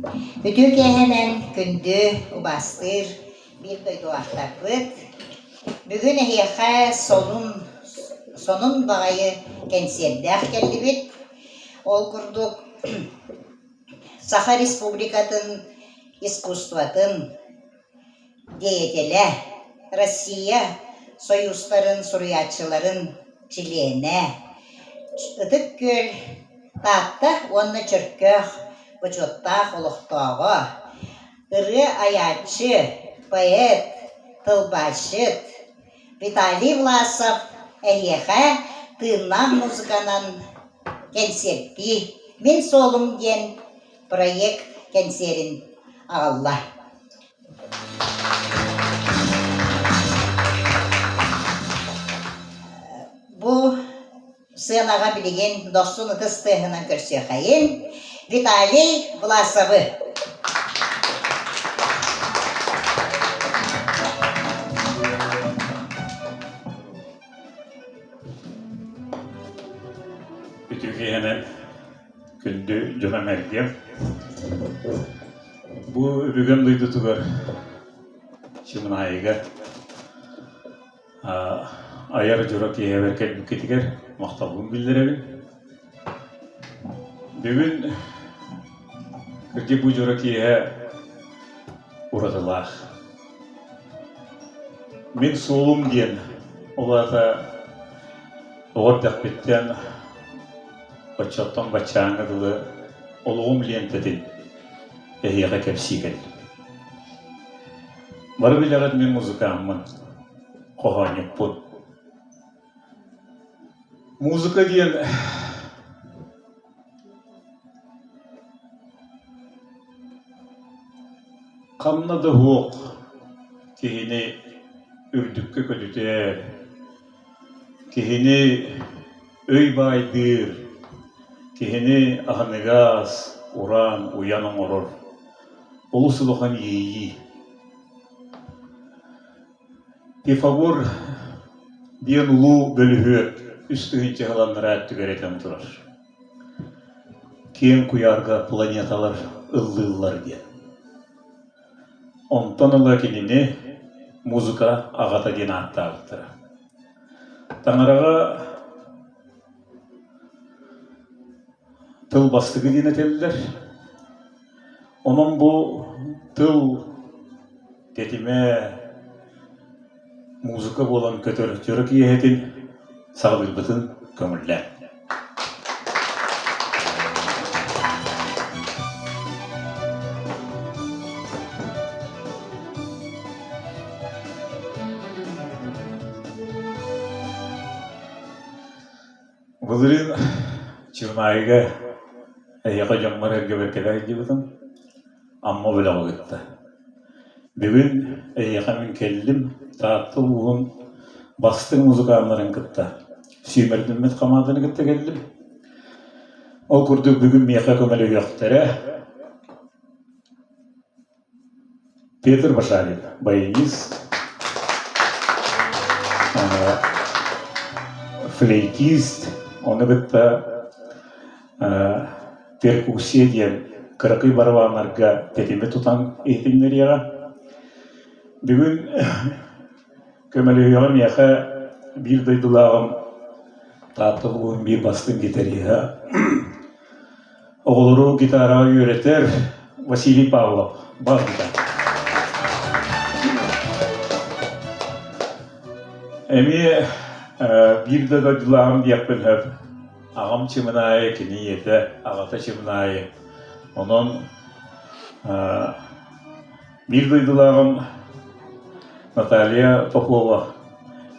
Үтүө киэһэнэн күндү убаастыыр биир дойдулаахтарбыт. Бүгүн эһиэхэ сонун сонун баҕайы кэнсиэрдээх кэллибит. Ол курдук Саха Республикатын искусствотын деятелэ, Россия Союзтарын суруйааччыларын чилиэнэ, Ытык Күөл, Таатта уонна Чөркөөх бочуоттаах олохтооҕо, ырыа айааччы, поэт, тылбаасчыт Виталий Власов эһиэхэ тыыннаах музыканан кэнсиэртии «Мин суолум» диэн проект кэнсиэрин аҕалла. Бу сыанаҕа билигин дохсун ытыс тыаһынан көрсүөхэйин Виталий Власовы. Үтүө киэһэнэн күндү дьоно эргиэм. Бу өбүгэм дойдутугар Чымынаайыга айар дьоро киэһэбэр кэлбиккитигэр махталбын биллэрэбин. Бүгүн кырдьык бу дьоро киэһэ уратылаах. Мин суолум диэн, ол аата оҕо эрдэхпиттэн оччоттон баччааҥҥа дылы олоҕум лиэнтэтин эһиэхэ кэпсии кэллим. Бары билэҕит мин музыкааммын, хоһоонньукпун. Музыка диэн ханна да суох киһини үрдүккэ көтүтэр, киһини өй баайдыыр, киһини аһыныгас, уран, уйан оҥорор олус улахан иэйии. Пифагор диэн улуу бөлүһүөк 3000 сылланнараа өттүгэр этэн турар. Киэҥ куйаарга планеталар ыллыыллар диэн. Онтон ыла кинини музыка аҕата диэн ааттаабыттара. Таҥараҕа тыл бастыгы диэн этэллэр. Онон бу тыл тэтимэ музыка буолан көтөр дьоро киэһэтин саҕалыырбытын көҥүллээн. Былырыын Чернайга эһиэхэ дьоммор эргэбэр кэлэ сылдьыбытым, Амма бөлөҕү кытта. Бүгүн эһиэхэ мин кэллим, Таатта улууһун бастыҥ музыканнарын кытта, сүүмэрдэммит хамаанданы кытта кэллим. Ол курдук бүгүн миэхэ көмөлөһүөхтэрэ Петр Башарин, баянист, флейтист, ону кытта перкуссия диэн кыракый барабааннарга тэтими тутан иһитиннэриэҕэ. Бүгүн көмөлөһүөҕэ миэхэ биир дойдулааҕым Таатта улууһун биир бастыҥ гитариһа Оҕолору гитараҕа үөрэтэр Василий Павлов бас гитара. Эмиэ биир да дойдулааҕым диэхпин сөп. Аҕам Чымынаайы, кини ийэтэ, аҕата Чымынаайы. Онон Биир дойдулааҕым Наталья Попова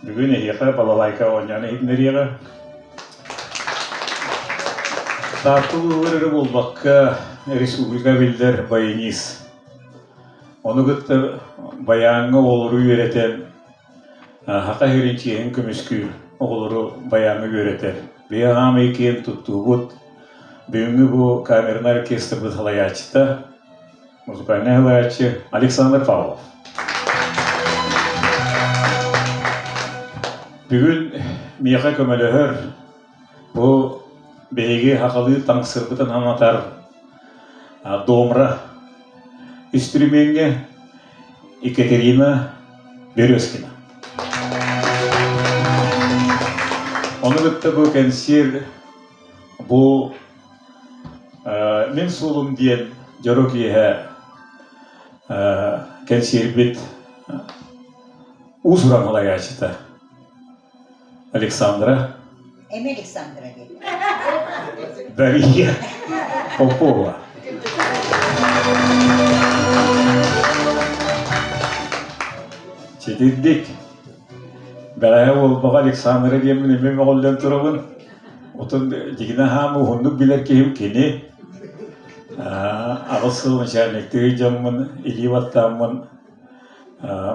бүгүн эһиэхэ балалайка оонньоон иһитиннэриэҕэ. Таатта улууһугар эрэ буолбакка, республика биллэр баянист. Ону кытта байааҥҥа оҕолору үөрэтэн, Саха сирин чиэһин көмүскүүр оҕолору байааҥҥа үөрэтэр. Биһиги аҕам киэн туттуубут. Бүгүҥҥү бу камернай оркестрбыт салайааччыта Музыкальнай салайааччы Александр Павлов. Бүгүн миэхэ көмөлөһөр бу биһиги сахалыы таҥсырбытын санатар домра. үстүрүмүөҥҥэ Екатерина Березкина. Ону кытта бу кэнсиэр бу мин суолум диэн дьоро киэһэ кэнсиэрбит уус-уран салайааччыта Александра Эми Александра диэн. Дария Попова. Читирдик. Бэҕэһээ буолбаҕа Александра диэммин эмиэ мөҕүллэн турабын. Отон дьигинэ хаам уһуннук билэр киһим кини. Аҕыс сыл начальниктыы дьоммун илии баттааммын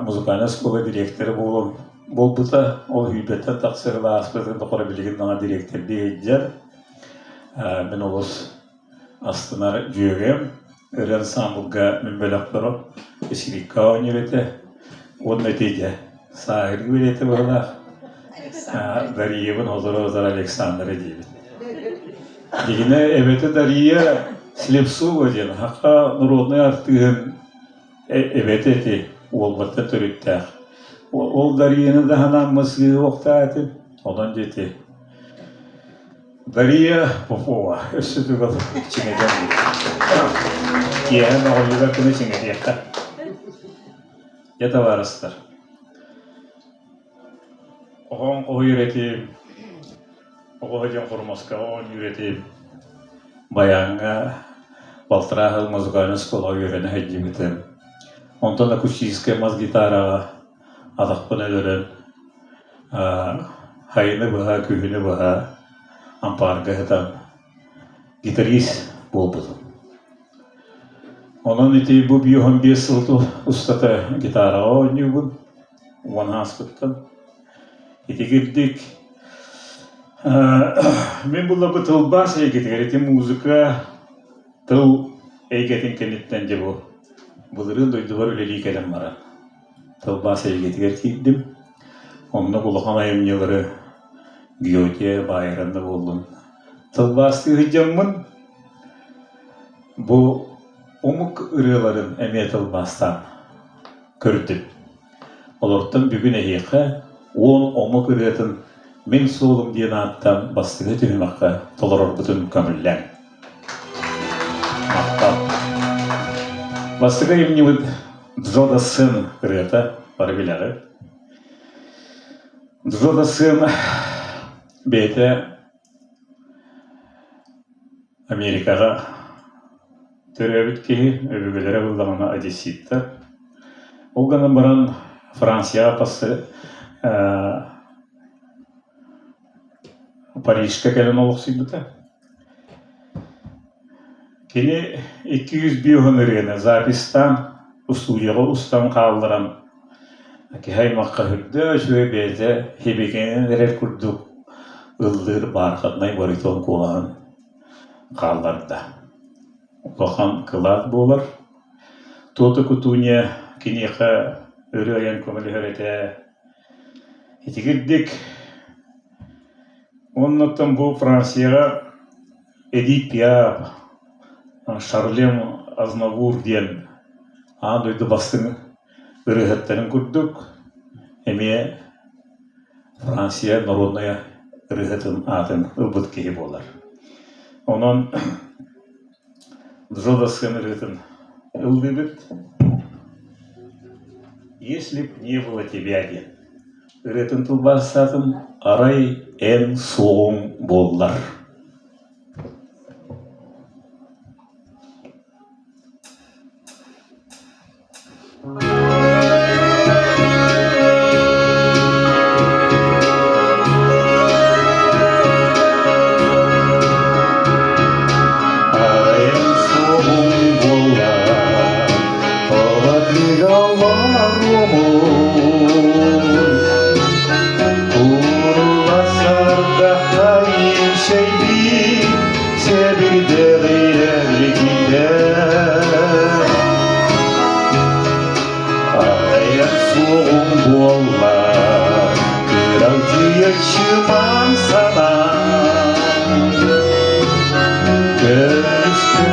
музыкальнай оскуола дириэктэрэ буолан буолбута. Ол сүүрбэттэн тахса сыл ааспытын тухары билигин даҕаны дириэктэрдии сылдьар. Мин олус астынар дьүөгэм, ырыа ансаамбылга мин бөлөхтөрүм Исирикка оонньуур этэ. Уонна ити дьэ сааһыргыы үлэтэ быһыылаах. Дариябын сотору-сотору Александра диибин. Дигинэ эбэтэ Дария Слепцова диэн саха народнай артыыһын эбэтэ ити уолбаттан төрүттээх. Ол Дарияны даһанан мысгыы уохтаатым. Онон диэти Дария Попова өссө төгүл чиҥэтэн киэһэ мөҕүллүбэт гына чиҥэтиэххэ. Дьэ табаарыстар, оһоон хоһуйар этим, оҕо дьон хормоскаҕа оонньуур этим. Баяҥҥа балтараа сыл музыкальнай оскуолаҕа үөрэнэ сылдьыбытым. Онтон акустическай мас гитараҕа атахпын өлөрөн сайыны быһа, күһүнү быһа ампаарга сытан гитарист буолбутум. Онон ити бу 55 сыл устата гитараҕа оонньуубун, уон ааспыттан. Ити кирдик мин булларбыт тылбаас эйгэтигэр ити музыка тыл эйгэтин кэнниттэн дьэ бу былырыын дойдубар үлэлии кэлэн баран тылбаас эйгэтигэр киирдим. Оннук улахан айымньылары Гёте, Байрон да буоллун тылбаастыы сылдьаммын бу омук ырыаларын эмиэ тылбаастаан көрдүм. Олортон бүгүн эһиэхэ 10 омук ырыатын «Мин суолум» диэн ааттаан бастакы түһүмэххэ толорорбутун көҥүллээҥ. Махтал. Бастакы айымньыбыт Джо Дассен ырыата бары билэҕит. Джо Дассен бэйэтэ Америкаҕа төрөөбүт киһи, өбүгэлэрэ буоллаҕына одесситтар. Ол гынан баран Францияҕа Парижка кэлэн олохсуйбута. Кини 205 ырыаны записьтаан, устуудьуйаҕа устан хаалларан киһи аймахха үрдэ үчүгэй бэйэтэ хибикэнэн эрэр курдук ыллыыр бархатнай баритон куолаһын хаалларда. Улахан кылаат буолар. Туота Кутуня киниэхэ ырыа айан көмөлөһөр этэ. Итигирдик Оннуттан бу Францияҕа Эдит Пиаф, Шарлем Азнавур диэн аан дойду бастыҥ ырыаһыттарын курдук эмиэ Франция народная ырыаһытын аатын ылбыт киһи буолар. Онон Джо Дассен ырыатын ыллыыбыт. «Если б не было тебя» диэн ырыатын тылбаастаатым «Арай эн суоҕуҥ буоллар». Арайан суоҕуҥ буоллар, Арайан суоҕуҥ буоллар, кыралдьыйаччыман санаан Көмүскэ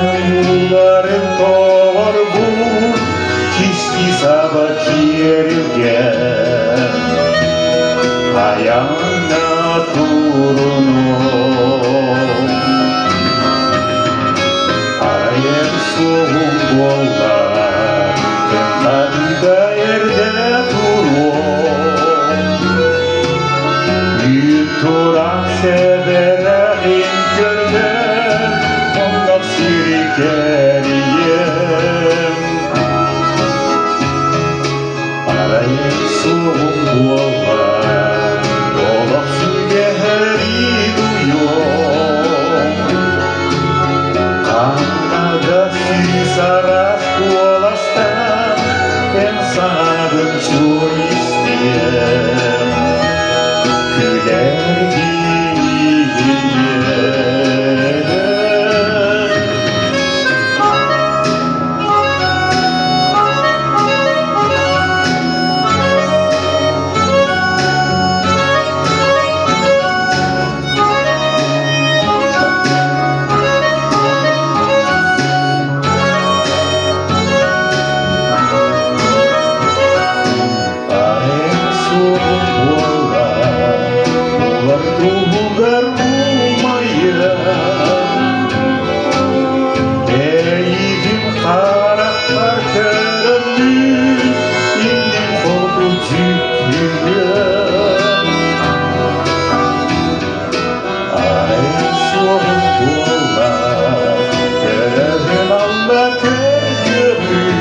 ууларын тоҕорбут. турунуом. Арай эн суоҕуҥ буоллар, кынтарда эрдэ туруом. Үүт тураах сэбэрэҕин көрбөт, оннох сири кэрийиэм. Арай суоҕум буоллар, олох сүгэһэрин уйуом. Ханна да сүүс араас куоластан эн саҥаҕын чуо истиэм. Күлэргин иһиллиэм. Суох буолла, булар туһугар умайар. Эйигин харахпар көрөммүн, инним хоту дьүккүйэн. Арай суоҕум буоллар, көрөбүн алла көргөбүн.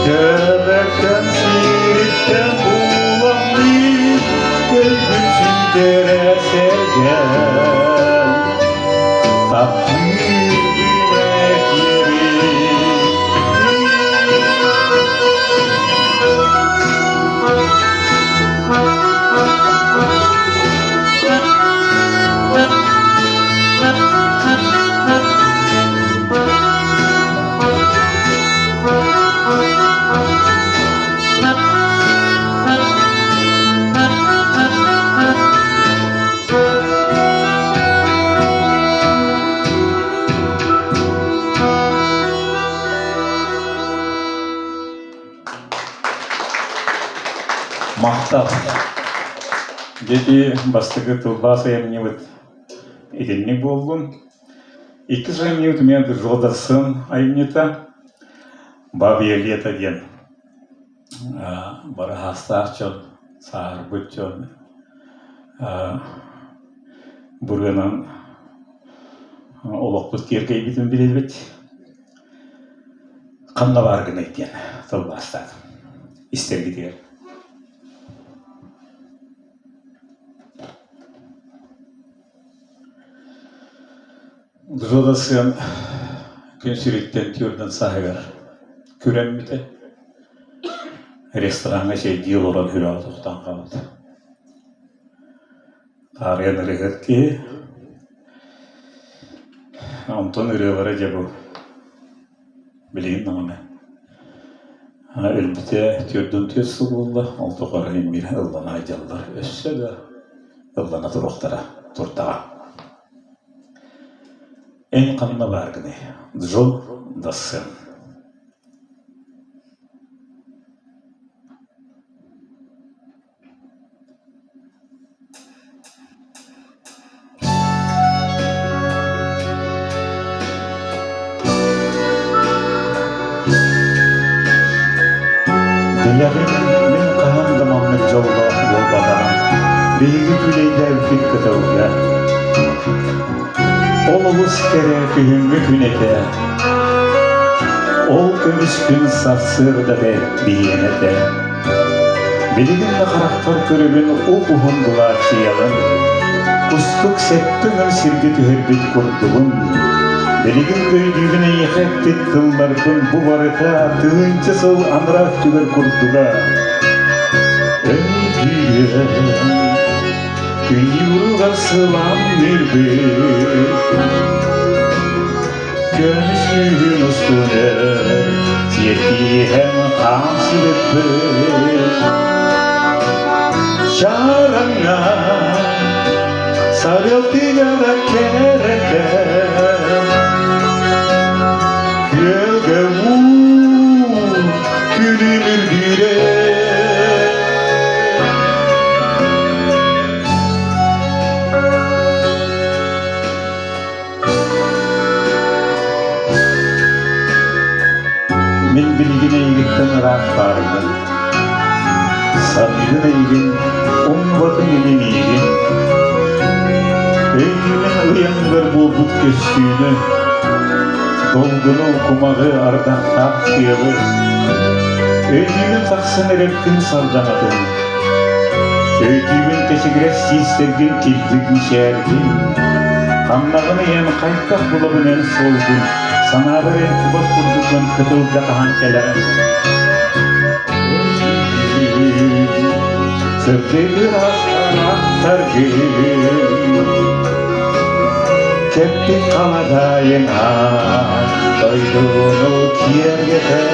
Төбөккөн сириттэн буламмын, өйбүн сүтэрэ сэргэн. Таптыыр Махтал. Дети бастакы тылбаас айымньыбыт итинник буоллун. Иккис айымньыбыт эмиэ Жолдассын айымньыта «Бабье лето» диэн бары хаастаах дьон, сааһырбыт дьон бырыанан олохпут киэркэйбитин билэбит. Ханна бааргыный диэн тылбаастаатым истэргитигэр. Дужа да сыан күн сириттэн түөрдэн сааһыгар күрэммитэ. Рестораҥҥа чэйдии олорон үрэҕи тохтоон хаалбыта. Таарыйан ырыаһыт киһи. Онтон ырыалара дьэ бу билигин даҕаны өлбүтэ 44 сыл буолла, ол тухары мин ыллана сылдьаллар, өссө да ыллана туруохтара турдаҕа. Эн ханна бааргыный? Джо Дассен. Билэҕин, мин хаһан да маннык дьоллоох буолбатаҕым. Биһиги күүлэйдээбиппит кытылга. Ол олус кэрэ күһүҥҥү күн этэ. Ол көмүс күн сарсыарда биһиэнэ этэ. Билигин да харахпар көрөбүн уп-уһун былааччыйалын, кустук сэттэ өҥөр сиргэ түһэрбит курдугун. Билигин да өйдүүбүн эйиэхэ эппит тылларбын бу барыта тыһыынча сыл анараа өттүгэр курдуга. Өйдүүрүм, күннүүрүгэр сылаам нүүрбүт, Көмүс күүһүн устун өр, сиэттиһэн хаамсыбыппыт. Чараҥҥа сарыал тыгара кэрэтэ, күөлгэ уу күлүмүрдүүрэ. ыраах бааргын. Саныыбын эйигин, умнубатыҥ ини миигин. Өйдүүмүн ыйаҥҥар буолбут көстүүнү, долгуну, кумаҕы, ардахтаах тыалы. Өйдүүмүн тахсан эрэр күн сардаҥатын. Өйдүүбүн кэчигирэс сиистэргин килбик мичээргин. Ханнаҕын ыйан хайдах булабын эн суолгун, санаабар эн чугас курдуккун кытылга хаһан кэлэҕин. Сырдык ыраас харахтаргын, кэппит халадаайынан дойдуну киэргэтэр.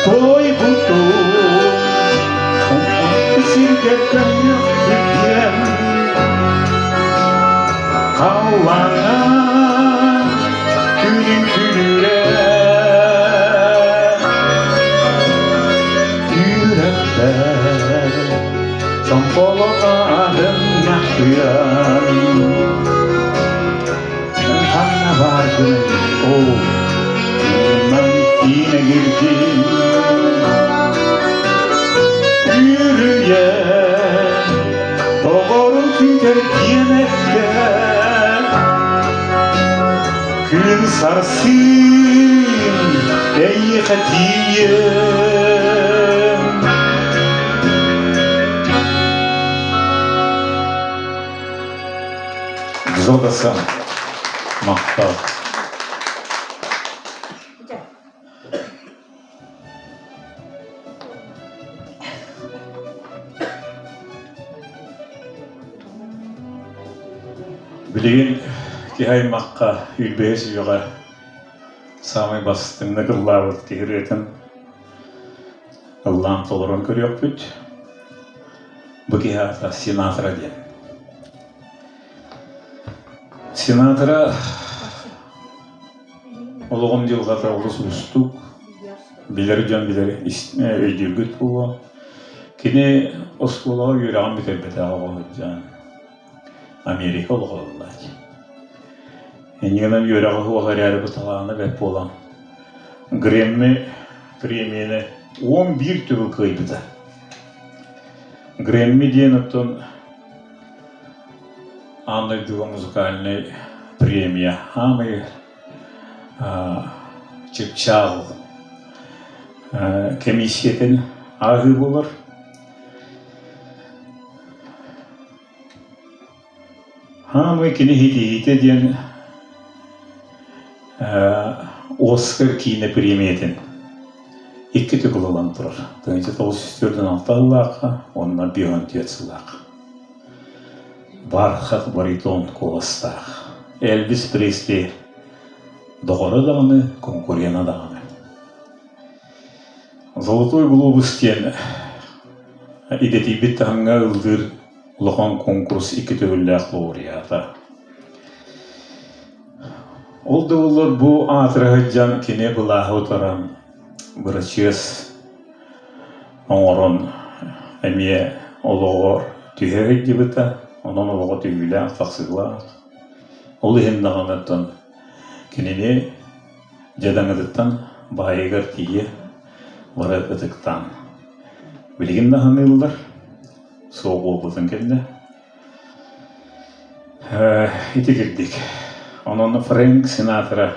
Туойбутум сиргэ көмүөхпүтүөн халлааҥҥа күнүн күлүрэ үрэхтэр чомполоҥаһын махтыан ханна бааргын ол тыынан киинэгиргин Үрүйэ доҕорун күүтэр диэн эттэ Күн сарсын эйиэхэ тиийэн Зодаса махтал. Билигин киһи аймахха үйбэһис үйэҕэ саамай бастыҥнык ыллаабыт киһи ырыатын ыллаан толорон көрүөхпүт. Бу киһи аата Синатра диэн. Синатра олоҕун дьылҕата олус уустук, билэр дьон билэр өйдүүргүт буолуо. Кини оскуолаҕа үөрэҕин бүтэрбэтэх оҕо сылдьан Америка олоҕо ыллааччы. Иннинэн үөрэҕэ суох эрээри бу талаана бэрт буолан Грэмми премияны 11 төгүл кыайбыта. Грэмми диэн оттон Аан дойдуга музыкальнай премия хаамай чыпчаал кэмииссийэтин ааҕыы буолар. Хаамай кини ситиһиитэ диэн Оскар киинэ премиятын икки төгүл ылан турар. 1946 сыллаахха уонна 54 сыллаахха. Бархат баритон куоластаах. Элвис Пресли доҕоро даҕаны, конкурена даҕаны. Золотой глобус диэн идэтийбит таһымҥа ыллыыр улахан куонкурус икки төгүллээх лауреата. Ол да буоллар бу аатыра сылдьан кини былааһы утаран бырачыас оҥорон эмиэ олоҕор түһэ сылдьыбыта, онон олоҕо түһүүлээх, тахсыылаах. Ол иһин даҕаны оттон кинини дьадаҥытыттан баайыгар тиийэ бары ытыктаан билигин да саныыллар, суох буолбутун кэннэ. Ити кирдик. Онон Фрэнк Синатра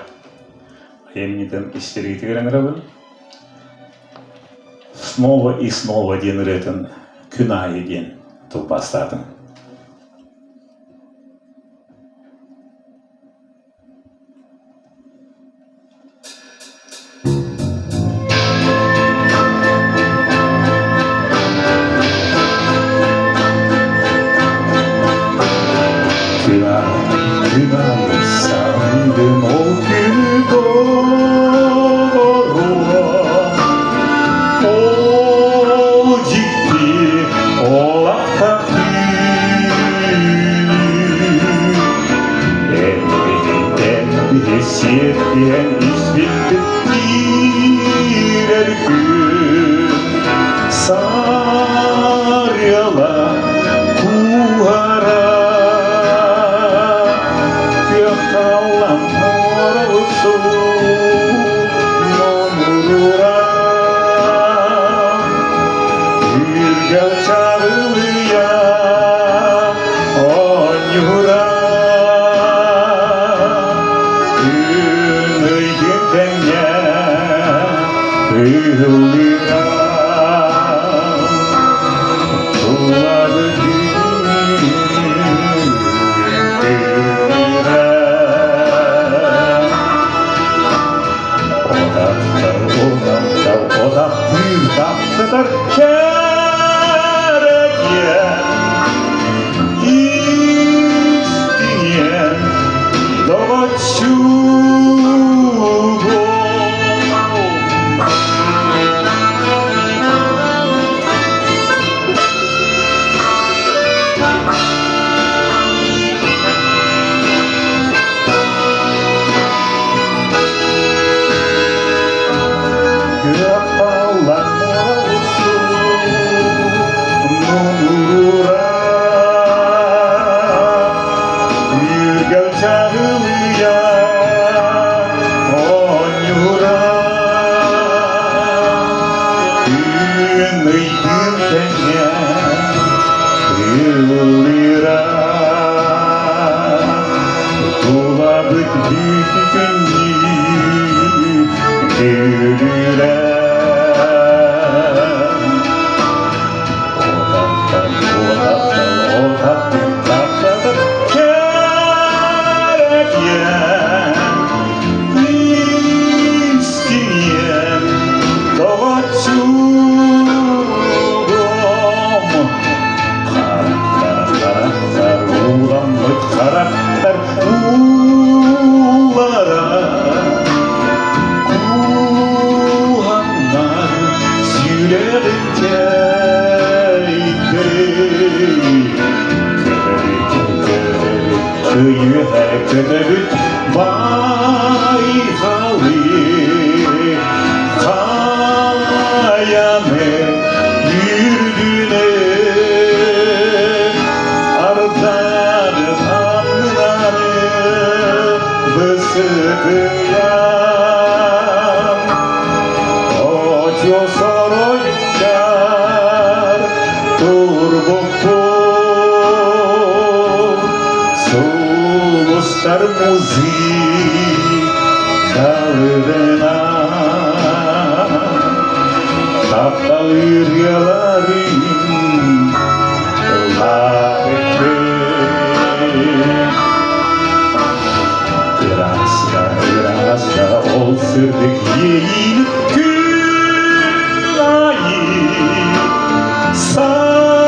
айымньытын истэриитигэр ыҥырабын. Снова и снова диэн ырыатын күн аайы диэн тылбаастаатым. Күн саныыбын ол күнү доҕоруо Ол дьикти ол ахтах түүнү Эн биһи сиэттиһэн испиппит киирэр күн Сарыала куһара. Оонньуура күн ыйдын тэҥҥэ ыһыллыыра Тулабыт Одахтар, кэрэтиэн, истиниэн, доҕоччугум. Тулабыт бүтүннүү Күлүрэ Отаттан, отаттан, отаттан таптатар кэрэтиэн Истиниэн доҕоччугум Харахтар, харахтар, ууламмыт харахтар уулара Кууһаннар сүрэҕин кэйдэй Көтөбүт, көтөбүт, ыйыһа көтөбүт байҕалы Хайаны үрдүнэ Ардары аннары бысытыйан Очо соройдар турбуппут Сулустар музыкаларынан Таптал ырыаларын Ыраста, ыраста, ол сырдык иэйиини күн айы саныыбын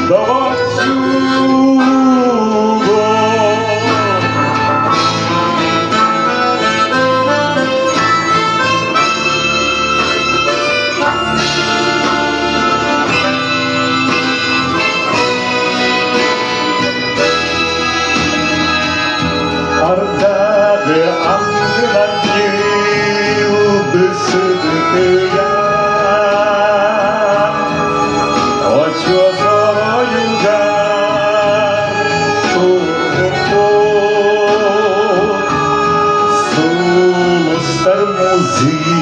доҕоччугум. Ардагы аннынан йылдыз сыдытыян, Очо-соройугар турбуппут, Сулустар музыкаларынан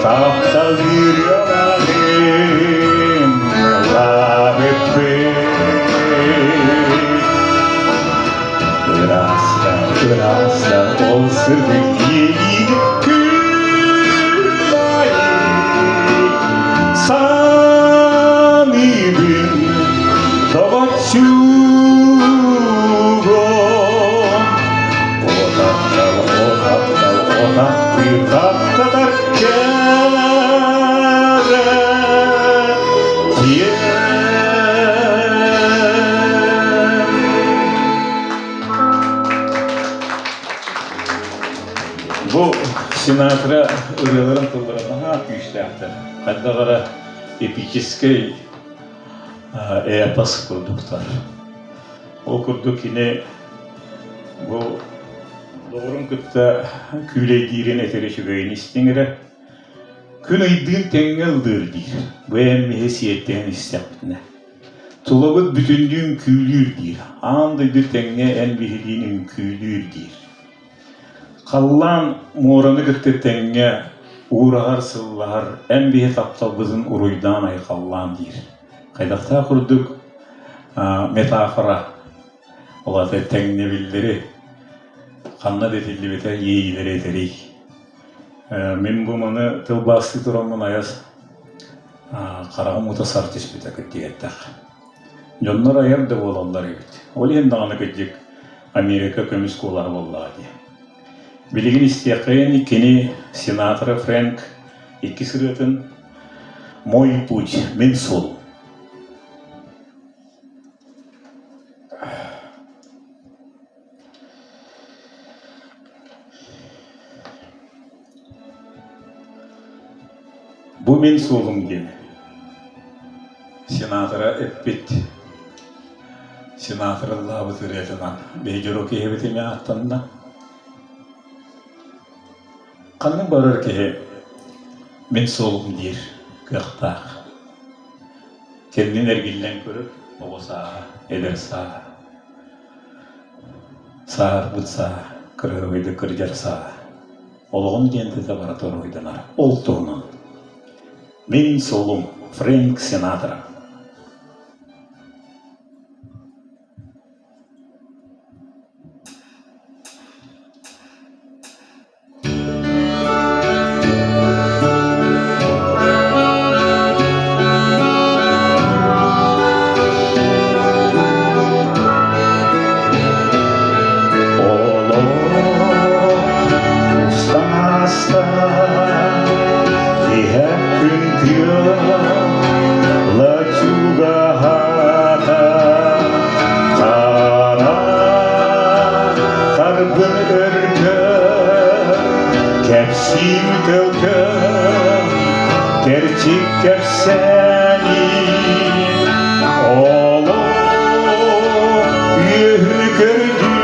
Таптал ырыаларын ыллаабыппыт. Ыраста, ыраста, ол сырдык иэйиини күн аайы саныыбын доҕоччугум. О таптал, о таптал, о таптыыр таптатар кэрэ Бу Синатра ырыаларын тыллара наһаа күүстээхтэр. Хайдах эрэ эпическэй эпос курдуктар. Ол курдук кини бу доҕорун кытта күүлэйдиирин этэр үчүгэйин истиҥ эрэ. Күн ыйдыын тэҥҥэ ыллыыр диир. Бу эмиһи сиэттэһэн истэхпитинэ. Тулабыт бүтүннүү үҥкүүлүүр диир. Аан дойду тэҥҥэ эн биһилиин үҥкүүлүүр диир. Халлаан муораны кытта тэҥҥэ Уураһар, сыллаһар, эн биһи тапталбытын уруйдаан-айхаллаан диир. Хайдахтаах курдук метафора, ол аата тэҥнэбиллэри ханна да этиллибитэ иэйиилэри этэрий. Мин бу маны тылбаастыы тураммын айас хараҕым уута сар түспүтэ кырдьык эттэххэ. Дьоннор айар да буолаллар эбит. Ол иһин даҕаны кырдьык Америка көмүс куолаһа буоллаҕа дии. Билигин истиэххэйин кини сенатора Фрэнк иккис ырыатын «Мой путь, мин суолум». Бу мин суолум диэн сенатора эппит сенатор ыллаабыт ырыатынан биһи дьоро киһибит эмиэ ааттанна. Ханнык барар киһи мин суолум диир кыахтаах. Кэннин эргиллэн көрөр оҕо сааһа, эдэр сааһа. Сааһырбыт сааһа, кырыһыбыйдык кырдьар сааһа. Олоҕун лиэнтэтэ барыта уруһуйданар. Ол туһунан Мин суолум Фрэнк Синатра. Тарбын өргөн, кэпсиир төлкөн, кэрчик кэпсээни олох үөһү көрдүү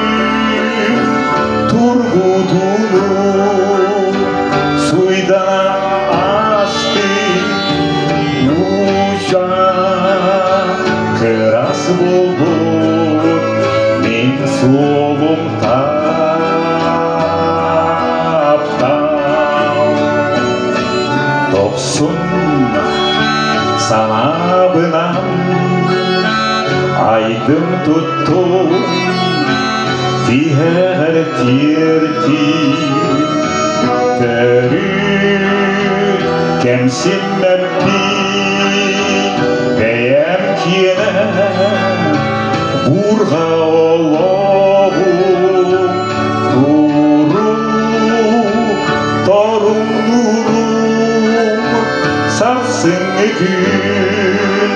тургутууну суйдана аасты нуучча кырас буолбут мин суолум таптал Тохсун санаабынан айдым туттум тиһэҕэр тиэрдии төрүүр кэмсиммэппин бэйэм киэнэ буурҕа олоҕум турук торумнуурум сарсыҥҥы күн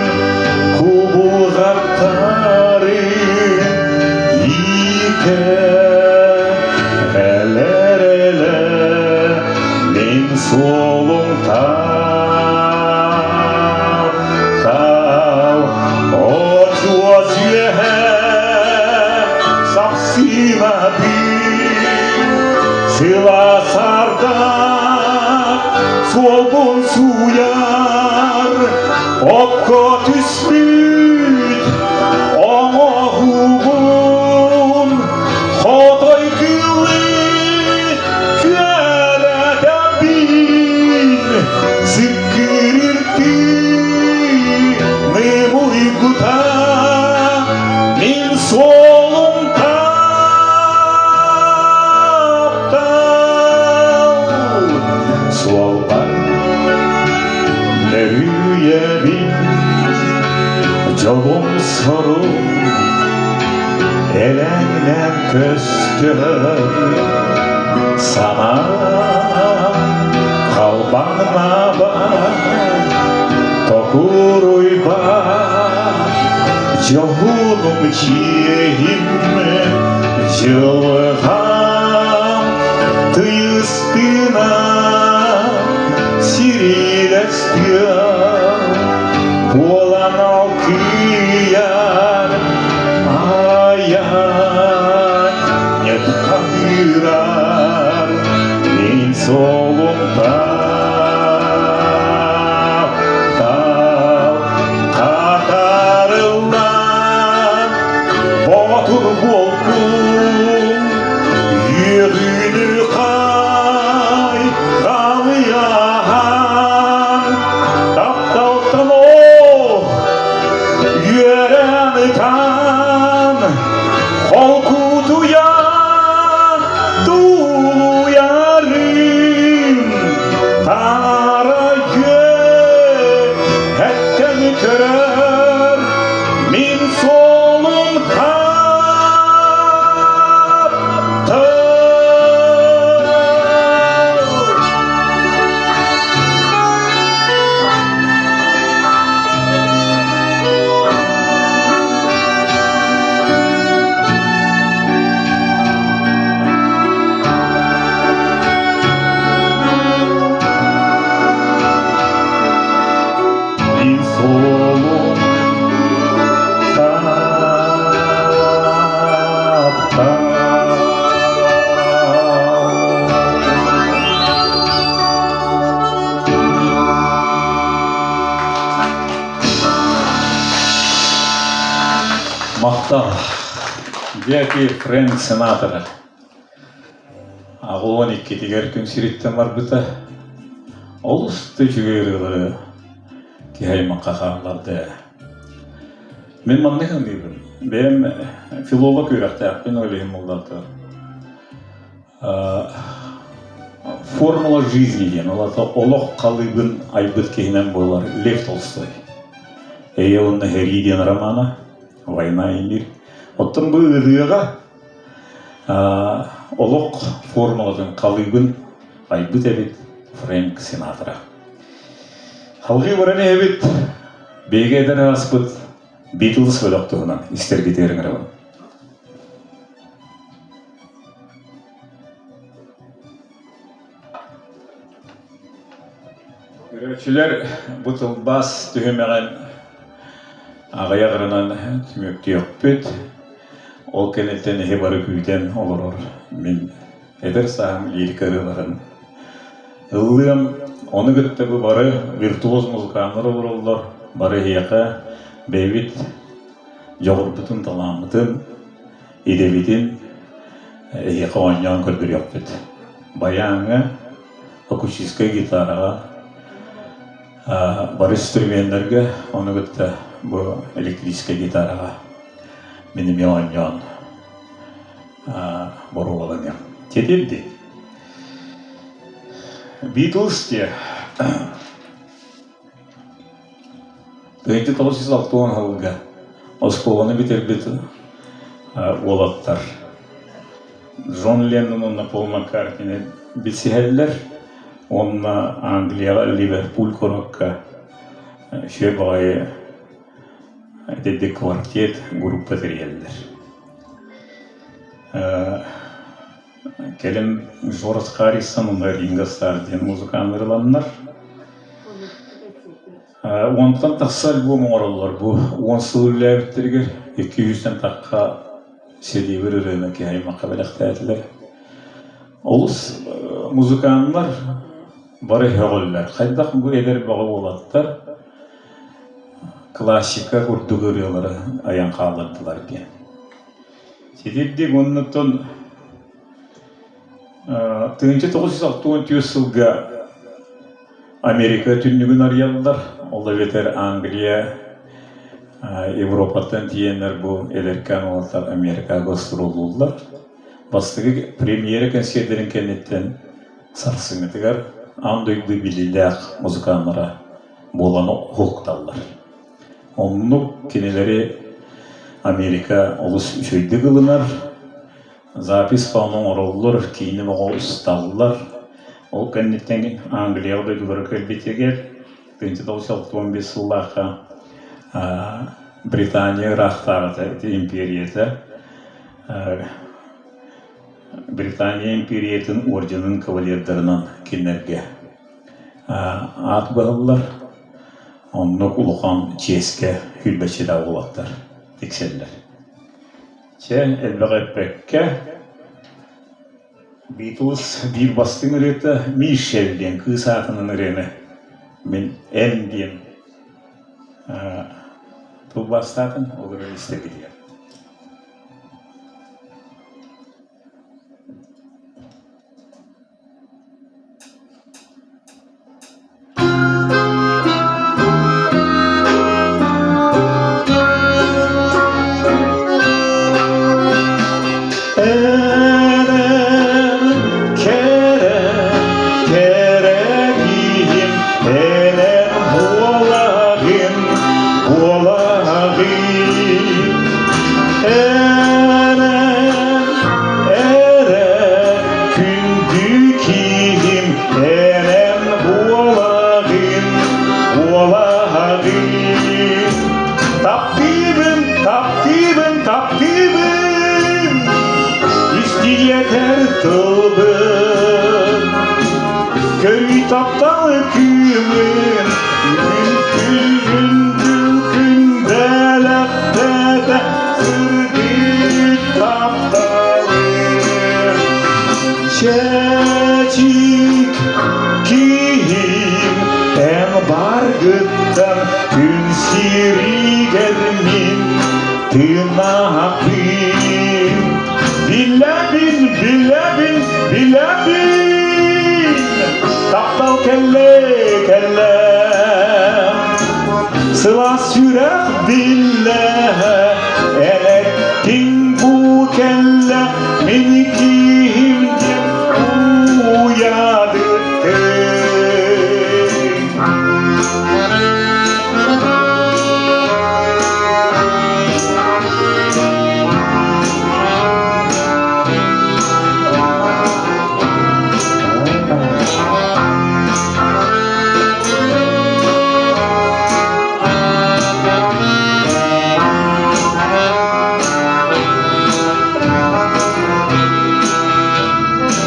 кубулҕаттары иитэ элэр-элэ мин суолум таптал очуос үөһэ сапсыына Сылаас ардах суолбун сууйар, окко түспүт оҥоһуубун хотой кыылы күөрэтэбин, сыккырыртыы муйгута мин суолум таптал суолбар нөрүйэбин дьолум сорум элэҥнээн көстөр санаам халбаҥнаабат токуруйбат Дьоһунум чиэһим дьылҕам тыйыстына сирилэстиэм буолан алкыйар айан ньыткаһыырар мин суолум таптал Хатарыллан боотур буолбун, үөрүүнү хай халыйаммын. Махтал. Дьэ, Фрэнк Сенатора. 82-тигэр күн сириттэн барбыта. Олус да үчүгэй ырыалары киһи аймахха хаалларда ээ. Мин маннык саныыбын. Бэйэм филолог үөрэхтээхпин, ол иһин буоллар Формула жизни диэн, ол аата олох халыыбын айбыт киһинэн буолар Лев Толстой. Эйэ уонна Хэрии диэн романа «Война и мир». Оттон бу ырыаҕа олох формулатын халыыбын айбыт эбит Фрэнк Синатра. Салгыы баран иһэбит, биһиги эдэр ааспыт Битлз бөлөх туһунан истэргитигэр ыҥырабын. Көрөөччүлэр бу тылбаас түһүмэҕин аҕыйах ырынан түмүктүөхпүт. Ол кэнниттэн эһи бары күүтэн олорор мин эдэр сааһым лирика ырыаларын ыллыам. Ону кытта бу бары виртуоз музыканнар олороллор. Бары эһиэхэ бэйэбит дьоҕурбутун, талааммытын идэбитин эһиэхэ оонньоон көрдөрүөхпүт. Байааҥҥа, акустическай гитараҕа, бары инструменнарга, ону кытта бу электрическэй гитараҕа мин эмиэ оонньоон боруобаланыам. Тетирди. Битлз те 1960 сылга оскуоланы бүтэрбит уолаттар Джон Леннон уонна Пол Маккартини билсиһэллэр уонна Англияҕа Ливерпуль куоракка үчүгэй баҕайы итинник квартет группа тэрийэллэр. Кэлин Джордж Харрисон уонна Ринго Старр диэн музыканнар ыланнар Уонтан тахса альбом оҥороллор бу 10 сыл үлэлээбиттэригэр 200-тэн тахха сэлиэбир ырыаны киһи аймахха бэлэхтээтилэр. Олус музыканнар бары һөҕөллөр. Хайдах бу эдэр бөҕө уолаттар классика курдук ырыалары айан хааллардылар диэн. Ситирдик оннуттан 1964 сылга Америка түннүгүн арыйаллар, ол эбэтэр Англия, Европаттан тиийэннэр бу эдэркээн уолаттар Америкаҕа гастроллууллар. Бастакы премьера кэнсиэрдэрин кэнниттэн сарсыҥҥытыгар аан дойду биллиилээх музыканнара буолан уһукталлар. Оннук кинилэри Америка олус үчүгэйдик ылынар, Запись пану оҥороллор, киинэ бөҕө усталлар. Ол кэнниттэн Англияҕа дойдулара кэлбитигэр 1965 сыллаахха Британия ыраахтааҕыта ити империята Британия империятын орденын кавалердарынан кинилэргэ аат быһаллар. Оннук улахан чиэскэ сүүрбэччэлээх уолаттар тиксэллэр. Чэ, элбэҕи эппэккэ, Битлз биир бастыҥ ырыата «Мишель» диэн кыыс аатынан ырыаны мин «Эн» диэн тылбаастаатым, ол ырыаны истэргитигэр. Эрэн кэрэ кэрэ киһим эрэн буолагын буолагын Эрэн эрэ күндү киһим эрэн буолаҕын, буолаҕын. Таптыыбын, таптыыбын, таптыыбын, истиэтэр тылбын. Көрүй тапталы күүмүн, күн күн күн бэлэхтэтэ сырдык тапталым. Чэчик киһим эн баргыттан күн сиригэр мин. Тыыннаахпын билэбин, билэбин, билэбин Таптал кэллэ, кэллэ Сылаас сүрэх биллэ Элэктиҥ бу кэллэ Мин киһим диэн уйадыттыҥ.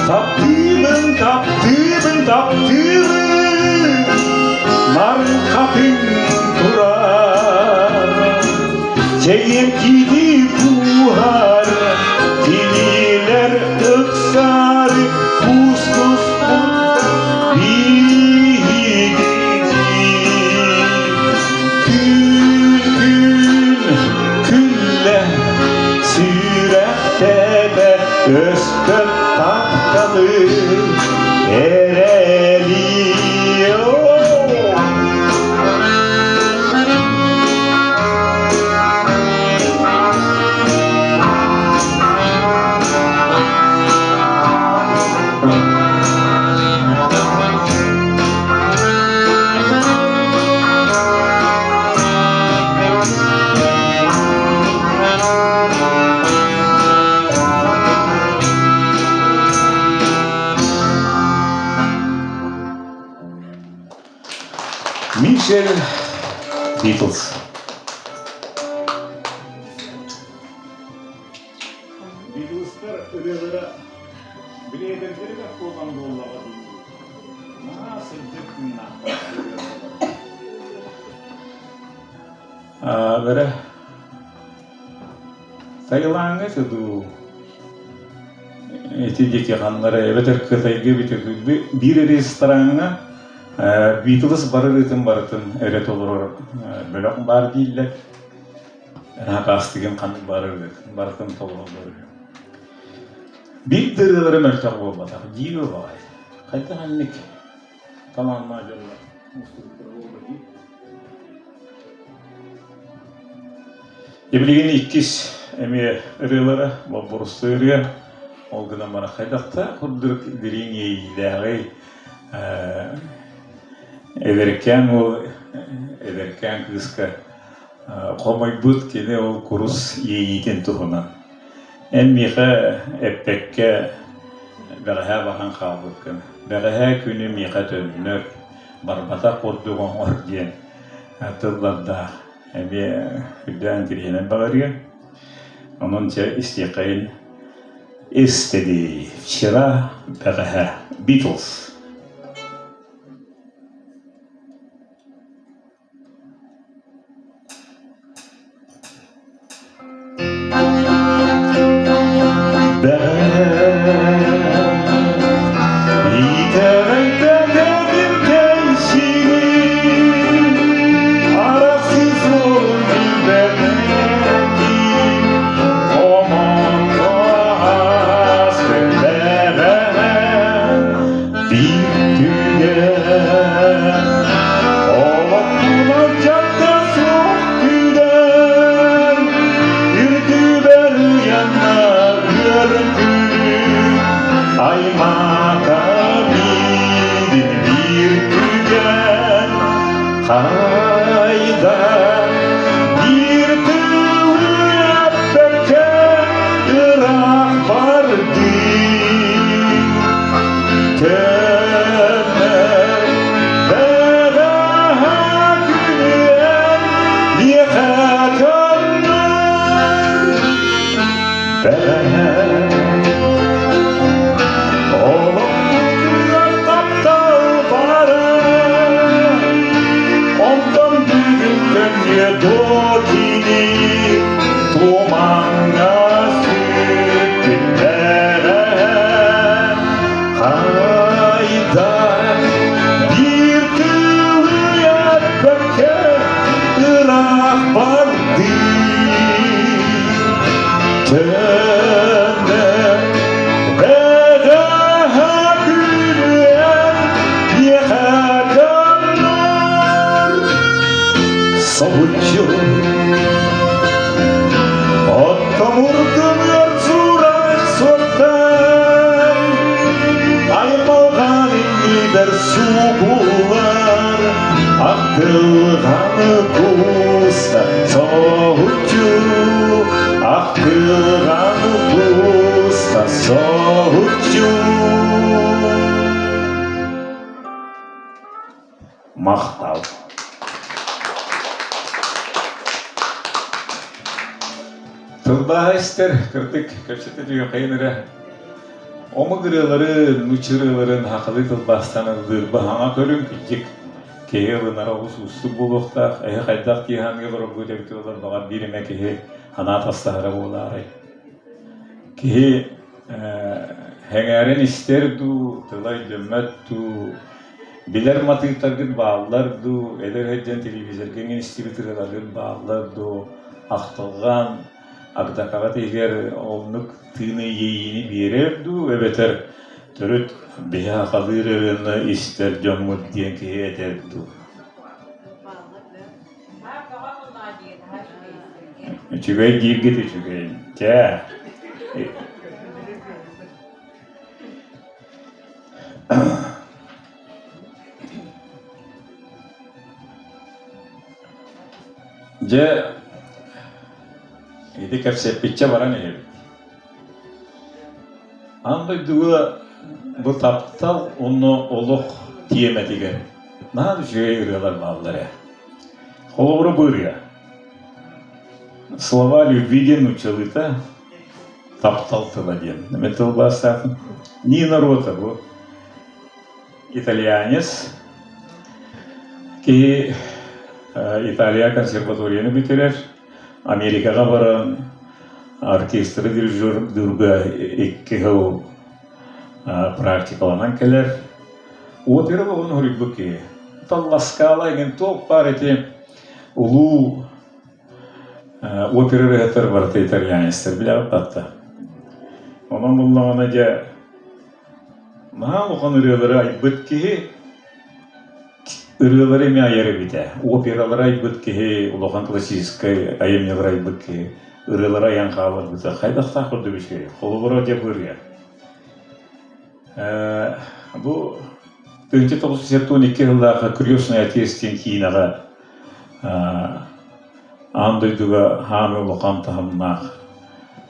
Таптыыбын, таптыыбын, таптыыбын, Мархатын турар. Чэйэркиди кууһар, Тилиилэр ыксары кустуспут биһигини. Күн-күн күллэ, сүрэхтэтэ өспөт тапталы эрэли. Мишель Битлз. Битлзтар ырыалара билиэдэрдэригэр буолан буоллаҕа дии. Наһаа сырдык тыыннаахтар Бэрэ Таилаҥҥа этэ дуу ити диэки ханнара эбэтэр Кытайга эбитэ биир рестораҥҥа Битлз бары ырыатын барытын эрэ толорор бөлөх баар дииллэр. Хакастыгын ханнык баар ырыатын барытын толороллор үһү. Биир да ырыалара мөлтөх буолбатах диир баҕайы. Хайдах инник талааннаах дьоннор мустубуттара буолла дии. Билигин иккис эмиэ ырыалара боппуруостуу ырыа. Ол гынан баран хайдахта курдук дириҥ иэйиилээҕий эдэркээн уол эдэркээн кыыска хомойбут кини ол курус иэйиитин туһунан. Эн миэхэ эппэккэ бэҕэһээ баран хаалбыккын. Бэҕэһээ күнү миэхэ төннөр, барбатах курдук оҥор диэн тыллардаах эмиэ үрдээн тириэнэн баҕарыа. Онон чэ истиэххэйин Yesterday, вчера, бэҕэһээ. Beatles. Хайда bir тылы ыраах бардыы Төннөр бэҕэһээ күнүөн миэхэ төннөр Бэҕэһээ Олохпутугар таптал баара Онтон бүгүн төннүө дуо кини тумаҥҥа сүппүттэрэ. соһуччу Оттомурдунуор суурах суоттан Аймалҕан иннибэр суугулар Ахтылҕаны кууста соһуччу Ахтылҕаны кууста соһуччу Махтал. Тылбааһа истэр, кырдык, кэпсэтэ түһүөххэйин эрэ. Омук ырыаларын, нуучча ырыаларын сахалыы тылбаастаан ыллыыр баһаҥа көрүҥ кырдьык киһи ылынара олус уустук буолуохтаах. Эһи хайдах киһи олороргут эбитэ буоллар, баҕар биир эмэ киһи санаа тастаһара буолаарай. Киһи сэҥээрэн истэр дуу, тыла өйдөммөт дуу, Билэр матыыптаргыт бааллар дуу, эдэр сылдьан телевизорга эҥин истибит ырыаларгыт бааллар дуу, ахтылҕан, агдакаҕыт иһигэр оннук тыыны иэйиини биэрэр дуу, эбэтэр төрүт биһи сахалыы ырыаны истэр дьоммут диэн киһи этэр дуу? Үчүгэй дииргит үчүгэй. Чээ. Дьэ, ити кэпсэппиччэ баран иһэбит. Аан дойдуга бу таптал уонна олох тиэмэтигэр наһаа үчүгэй ырыалар бааллар ээ. Холобура бу ырыа. Слова любви диэн нууччалыыта таптал тыла диэн. Мен тылбаастаатым. Нина Рота бу итальянец. Киһи Италия консерваторияны бүтэрэр. Америкаҕа баран оркестры дирижердуурга икки сыл практикаланан кэлэр. Опера буолан суруйбут киһи. Талласкала игин туох баар ити улуу Опера ырыаһыттар барыта итальянецтар билэҕит батта. Онон буллаҕына дьэ наһаа улахан ырыалары айбыт киһи ырыалары эмиэ айар эбит ээ. Опералары айбыт киһи, улахан классическай айымньылары айбыт киһи ырыалары айан хаалларбыта хайдахтаах курдук үчүгэй. Холобура дьэ бу ырыа. Бу 1972 сыллаахха «Крестный отец» диэн киинэҕэ аан дойдуга хаамыы улахан таһымнаах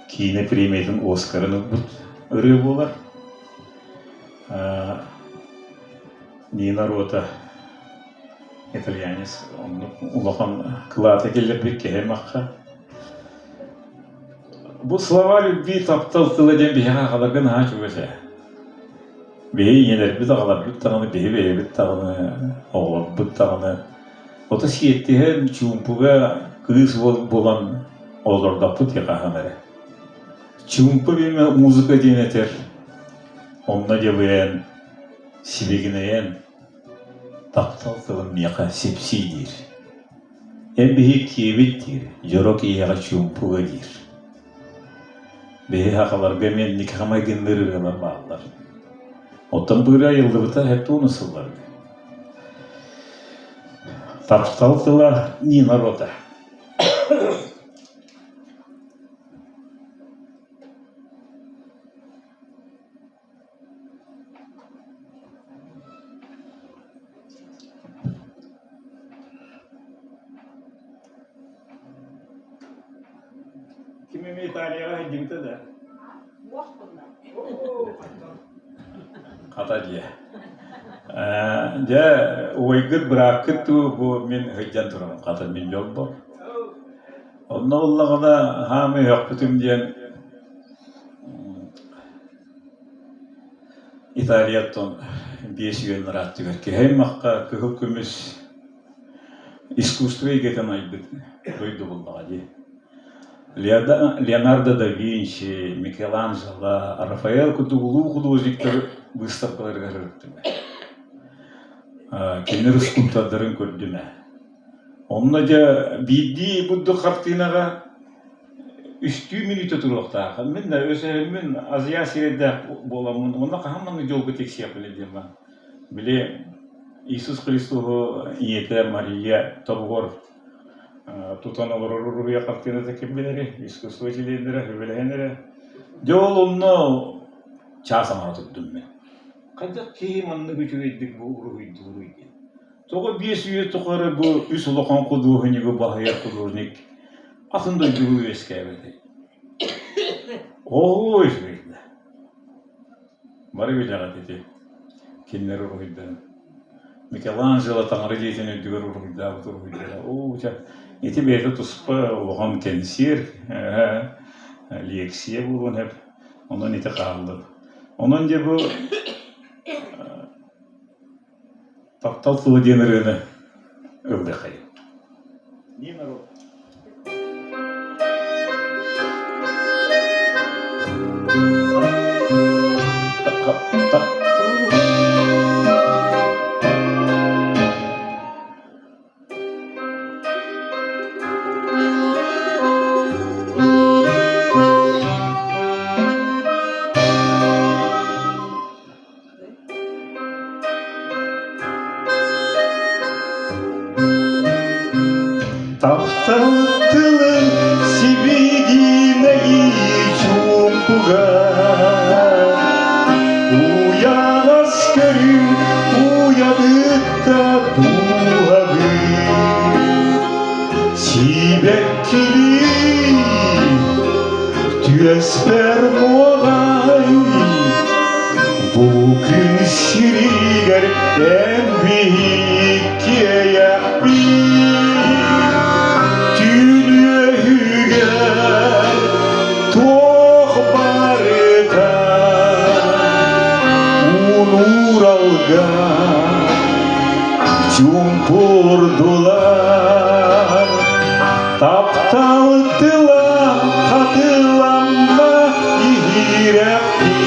киинэ премиятын Оскарын ылбыт ырыа буолар. Нина Рота итальянец оннук улахан кылааты киллэрбит киһи аймахха. Бу слова любви таптал тыла диэн биһиэхэ аҕаларга наһаа чугас ээ. Биһи ийэлэрбит, аҕаларбыт даҕаны, биһи бэйэбит даҕаны, оҕолорбут даҕаны ото сиэттиһэн чуумпуга кыыс буолан олордохпут хаһан эрэ. Чуумпу биэмэ музыка диэн этэр, онно дьабыйан, сибигинэйэн таптал тылын миэхэ сипсий диир. Эн биһи киэбит диир, дьоро киһиэхэ чуумпуга диир. Биһи сахаларга эмиэ инники майгынныыр ырыалар бааллар. Оттон бу ырыа айыллыбыта 70 сылларга. Таптал тыла Нина Рота. Ким эмэ Италияҕа сылдьыбыта да? Хата дьиэ. Дьэ, убайгыт, бырааккыт дуу, бу мин сылдьан турабын, хата мин дьолбор. Онно ыллаҕына хаамыы өһөхпүтүм диэн Италияттан биэс үйэ ырааттыгар киһи аймахха кыһыл көмүс искусство эйгэтин айбыт дойду буоллаҕа дии. Леонардо да Винчи, Микеланджело, Рафаэль курдук улуу художниктар быыстапкаларыгар сырыттым. Кинилэр скульптордарын көрдүм ээ. Онно дьэ биирдии бурдук хартыынаҕа үстүү мүнүүтэ туруохтаах. Мин да өсөһөммүн азия сирэйдээх буоламмын уонна хаһан маннык дьолго тиксиэхпиний диэн баар. Били Иисус Христоһу ийэтэ Мария тобугар Тутан олорор уруһуйа хартыыната ким билэрий, искусство чилиэннэрэ сөбүлэһэн эрэ. Дьэ ол онно чаас аҥара турдум мин. Хайдах киһи маннык үчүгэйдик бу уруһуйдууруй диэн. Тоҕо 5 үйэ тухары бу үс улахан худуоһунньугу баһыйар художник атын дойдуга үөскээбэтэй? Оо, үчүгэй да. Бары билэҕит ити кинилэр уруһуйдарын. Микеланджело таҥара дьиэтин үрдүгэр уруһуйдаабыт уруһуйдара. Оо, чэ, ити бэйэтэ туспа улахан кэнсиэр, лиэксийэ буолуон сөп. Онон ити хааллын. Онон дьэ бу Таптал тыла диэн ырыаны ыллыаххайын. Таптал тылын сибигинэйии чуумпуга Уйаҕас көрүү уйадытта дууһабын Сибэккилии түөспэр нуоҕай Бу күн сиригэр эн биһиккиэйэхпин Түүн үөһүгэр туох барыта уунууралга чуумпурдулар Таптал тыла хатыламма иһирэхтии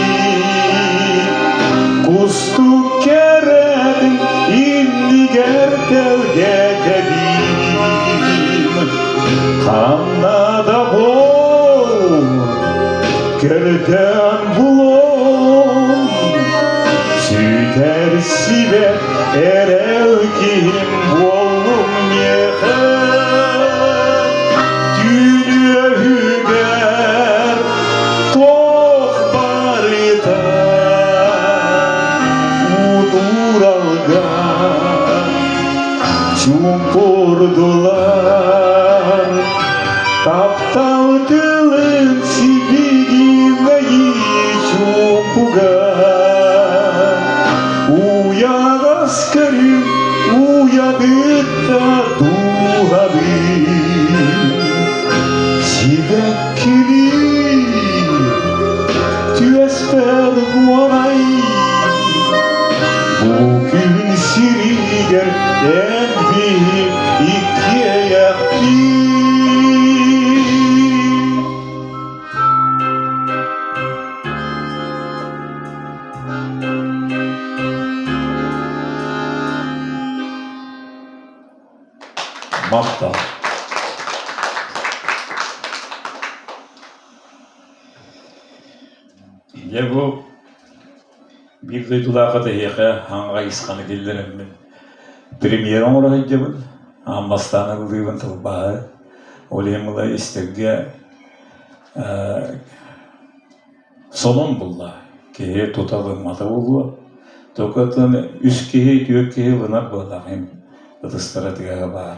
Кустук кэрэтин иннигэр тэлгэтэбин Ханна да буол көрдөөн булуом Сүтэр сибэт эрэл киһим буоллум миэхэ Түүн үөһүгэр туох барыта Уунууралга чуумпурдулар Таптал тылын сибигинэйии чуумпуга Уйаҕас көрүҥ уйадытта дууһабын Сибэккилии түөспэр буолай Бу күн сиригэр эн биһи иккиэйэхпит Махтал. Дьэ бу биир дойдулаахха эһиэхэ хаҥа хайысханы киллэрэммин премьера оҥоро сылдьабын. Аан бастаан ыллыыбын тылбааһы. Ол иһин ыла истэргэ Сонун булла, киһи тута ылыммата буолуо. Токотун үс киһи, түөрт киһи ылынар буоллаҕым ытыстара тыаһа баар.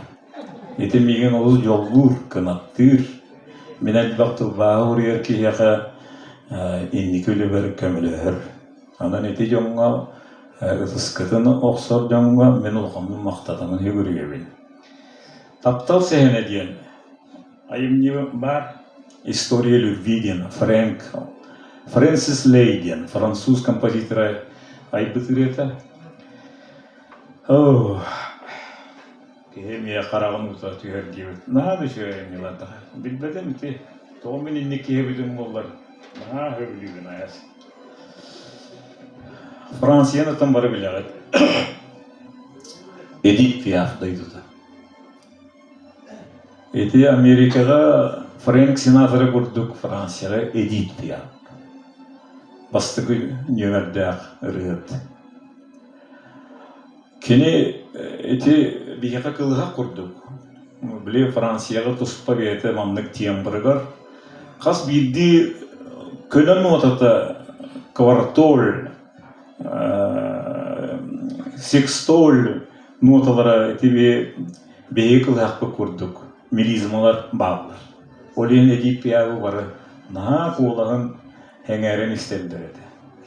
Ити миигин олус дьоллуур, кынаттыыр. Мин элбэх тылбааһы уруйар киһиэхэ инники үлэбэр көмөлөһөр. Онон ити дьоҥҥо ытыскытын охсор дьоҥҥо мин улаханнык махтанабын сүгүрүйэбин. Таптал сэһэнэ диэн Айымньы баар «История любви» диэн Фрэнк Фрэнсис Лей диэн француз композитора айбыт ырыата. Оо, киһи эмиэ хараҕын уута түһэр диэбит. Наһаа да үчүгэй айымньылардаах. Билбэтим ити. Тоҕо мин инник киһи эбитим буоллар, наһаа сөбүлүүбүн айас. Францияны оттон бары билэҕит. Эдит Пиаф дойдута. Ити Америкаҕа Фрэнк Синатра курдук Францияҕа Эдит Пиаф бастакы нүөмэрдээх ырыаһыт. Кини ити биһиэхэ кылыһах курдук. Били Францияҕа туспа бэйэтэ маннык тембрыгар хас биирдии көнө нуотата квартоль, секстоль нуоталара ити биһиги кылыһахпыт курдук мелизмалар бааллар. Ол иһин Эдит Пиафы бары наһаа куолаһын сэҥээрэн истэллэр этэ.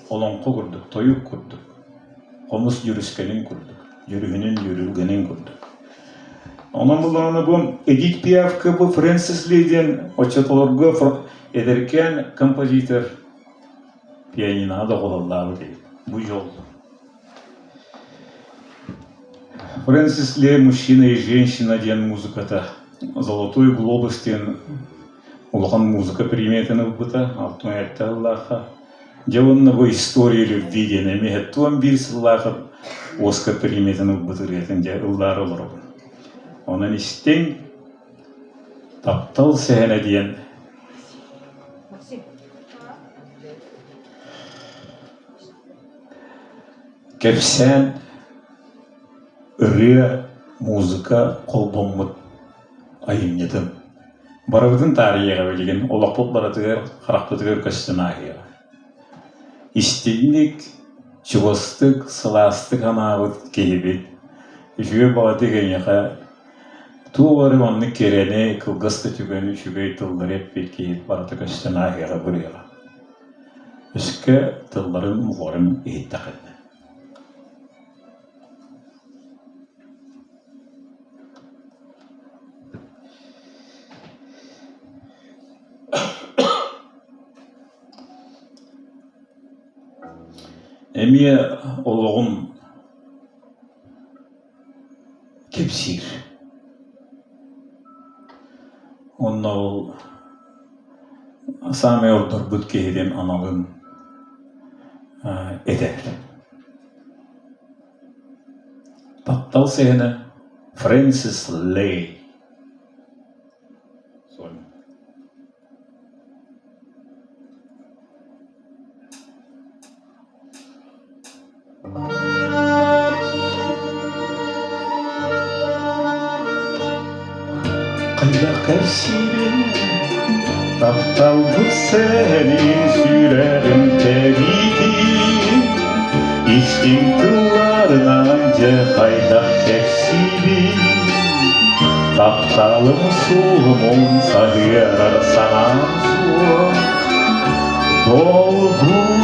Олоҥхо курдук, тойук курдук, хомус дьүрүскэнин курдук, дьүрүһүнүн дьүрүлгэнин курдук. Онон буллаҕына бу Эдит Пиафка бу Фрэнсис Ли диэн оччотолорго эдэркээн композитор пианиноҕа доҕуһуоллаабыт эбит. Бу дьол. Фрэнсис Ли «Мужчина и женщина» диэн музыката «Золотой глобус» диэн улахан музыка премиятын ылбыта 67 сыллаахха. Дьэ уонна бу «История любви» диэн эмиэ 71 сыллаахха Оскар премиятын ылбыт ырыатын дьэ ыллаары олоробун. Онон истиҥ, таптал сэһэнэ диэн Кэпсээн, ырыа, музыка холбоммут айымньытын барыбытын таарыйыаҕа билигин олохпут барытыгар харахпытыгар көстөн ааһыаҕа. Истиҥник, чугастык, сылаастык анаабыт киһибит үчүгэй баҕатык эйиэхэ туох эрэ маннык кэрэни, кылгас да түгэни үчүгэй тыллары эппит киһи барыта көстөн ааһыаҕа бырыаҕа. Өскө тылларын муҕарын иһиттэххинэ Эмиэ олоҕум кэпсиир. Уонна ол саамай ордорбут киһитин аналын этэр. Таптал сэһэнэ Фрэнсис Лей. Хайдах кэпсиирин тапталбыт сэһэнин сүрэҕим тэбиитин истиҥ тылларынан дьэ хайдах кэпсиибин Тапталым суоһумун саһыарар санаам суох Долгуйабын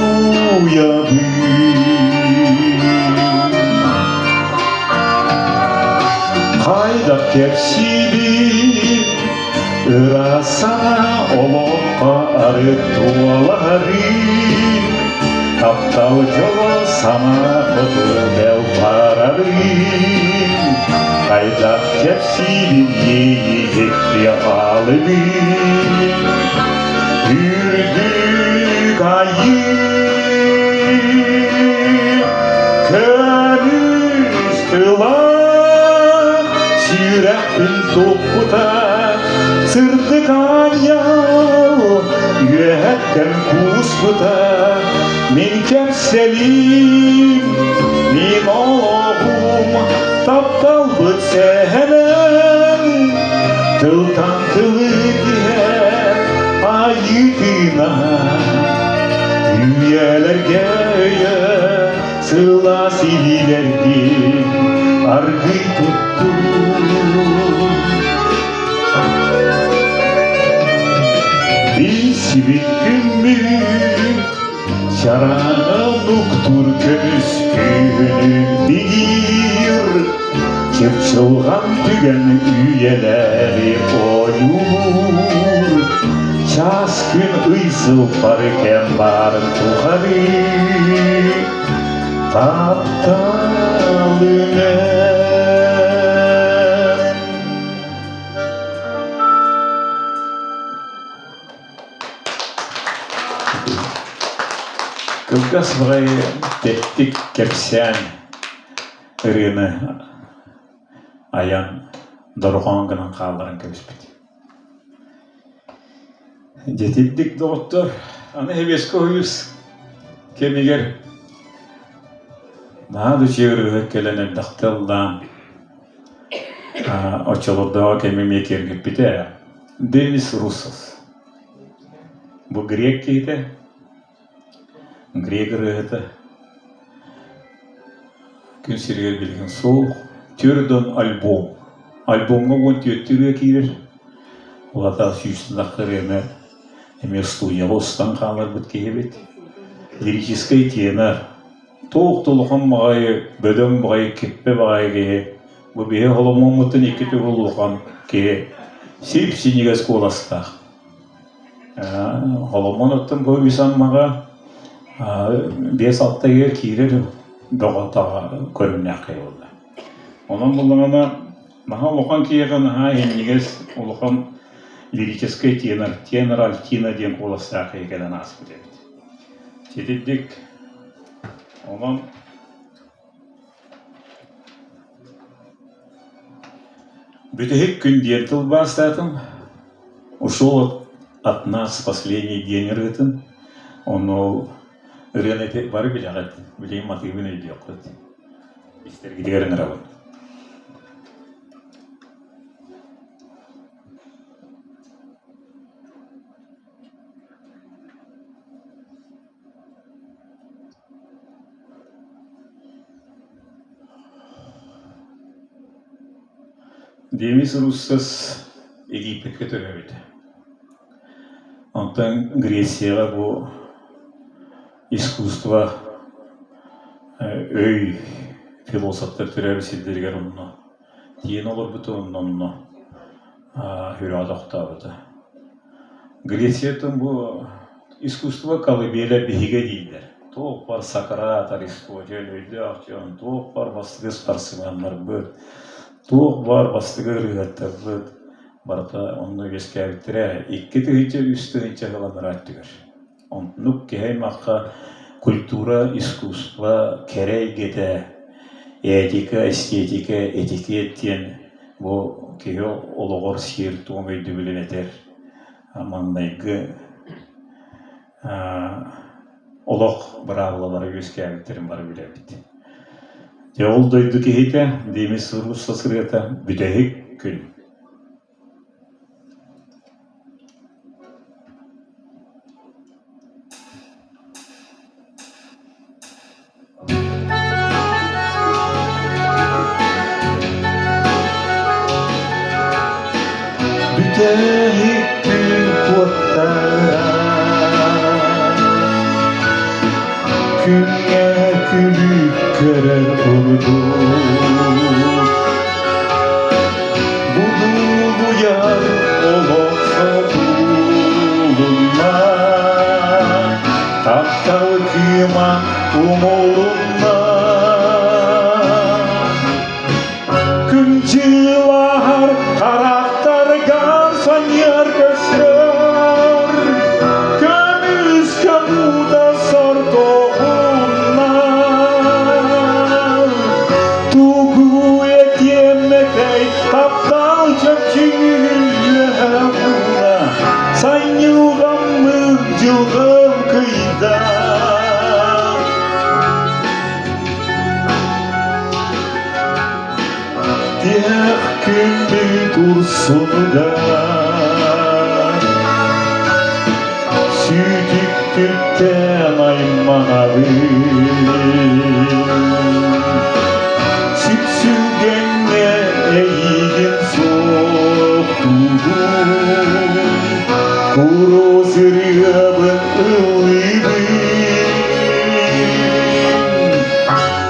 Хайдах кэпсиибин ыраас санаа олоххо арыт туоларын Таптал дьоло санаа хоту бэл барарын Хайдах кэпсиибин иэйиһикки аалыбын Үрдүк айыы көмүс тыла сүрэхпин туппута сырдык аанньал үөһэттэн кууспута мин кэпсэлим мин олоҕум тапталбыт сэһэнэ тылтан тылы тиһэр айыы тыына үйэлэргэ өйө сылаас илиилэргин аргый туттуу Билсибит күммүт чараҥын уктуур көмүс күһүнүн бигиир Чыпчылҕан түгэн үйэлэри ойуур Чаас күн ый сыл бары кэм баарын тухары Тапталынан Кылгас баҕайы тэттик кэпсээн ырыаны айан дорҕоон гынан хаалларан кэбиспит. Дьэтирдик доҕоттор, аны Сэбиэскэй Союз кэмигэр наһаа да үчүгэй ырыаһыт кэлэн элбэхтэ ыллаан. Оччолордооҕу кэми эмиэ киэргэппитэ. Денис Руссос. Бу грек киһитэ, грек ырыаһыта. Күн сиригэр билигин суох. Төрдөн альбом. Альбомҥа 14 ырыа киирэр. Улата сүүстэн тахса ырыаны эмиэ студияҕа устан хааларбыт киһибит. Лирическэй тенор. Туох да улахан баҕайы, бөдөҥ баҕайы, киппэ баҕайы киһи. Бу биһи холомуоммуттан икки төгүл улахан киһи. Сип-синньигэс куоластаах. Холомуон оттон бу үс Аммаҕа 5-6 ыйга киирэр бөҕө-таҕа көрүҥнээх киһи буолла. Онон буллаҕына наһаа улахан киһиэхэ наһаа иһинньигэс улахан лирическэй тенор, тенор альтина диэн куоластаах киһи кэлэн ааспыт эбит. Ситирдик онон Бүтэһик күн диэн тылбаастаатым. Ушел от нас последний диэн ырыатын. Ону ол ырыаны ити бары билэҕит, билигин матыыбын өйдүөххүт. Истэргитигэр ыҥырабын. Демис Руссос Египеккэ төрөөбүтэ. Онтон Грецияҕа бу искусство өй философтар төрөөбүт сирдэригэр онно тиийэн олорбута уонна онно үрэҕэ тохтообута. Грециятын бу искусство колыбеля биһигэ дииллэр. Туох бар Сократ, Аристотель өйдөөх дьон, туох бар бастакы спортсменнарбыт, туох бар бастакы ырыаһыттарбыт барыта онно үөскээбиттэрэ. 2000, 3000 сыл анараа өттүгэр. Оннук киһи аймахха культура, искусство кэрэ эйгэтэ, этика, эстетика, этикет диэн бу киһи олоҕор сиэр-туом өйдөбүлүн этэр маҥнайгы олох быраабылалара үөскээбиттэрин бары билэбит. Дьэ ол дойду киһитэ Демис Руссос ырыата бүтэһик күн. Бүтэһик күн куоттара Күҥҥэ күлүк көрөр курдук Будулуйар олох сотулунна Таптал кыыма умулунна Күн дьылаһар харахтаргар санньыар көстөр Көмүскэ буута сордоҕунна Тугу этиэм этэй таптал чэпчиир үөһэ Санньылҕаммын дьылҕам кыйда Тиһэх күндү турсунугар Сүүтүктүттэн айманабын Сүпсүлгэҥҥэ эйигин суохтуубун Курус ырыабын ыллыыбын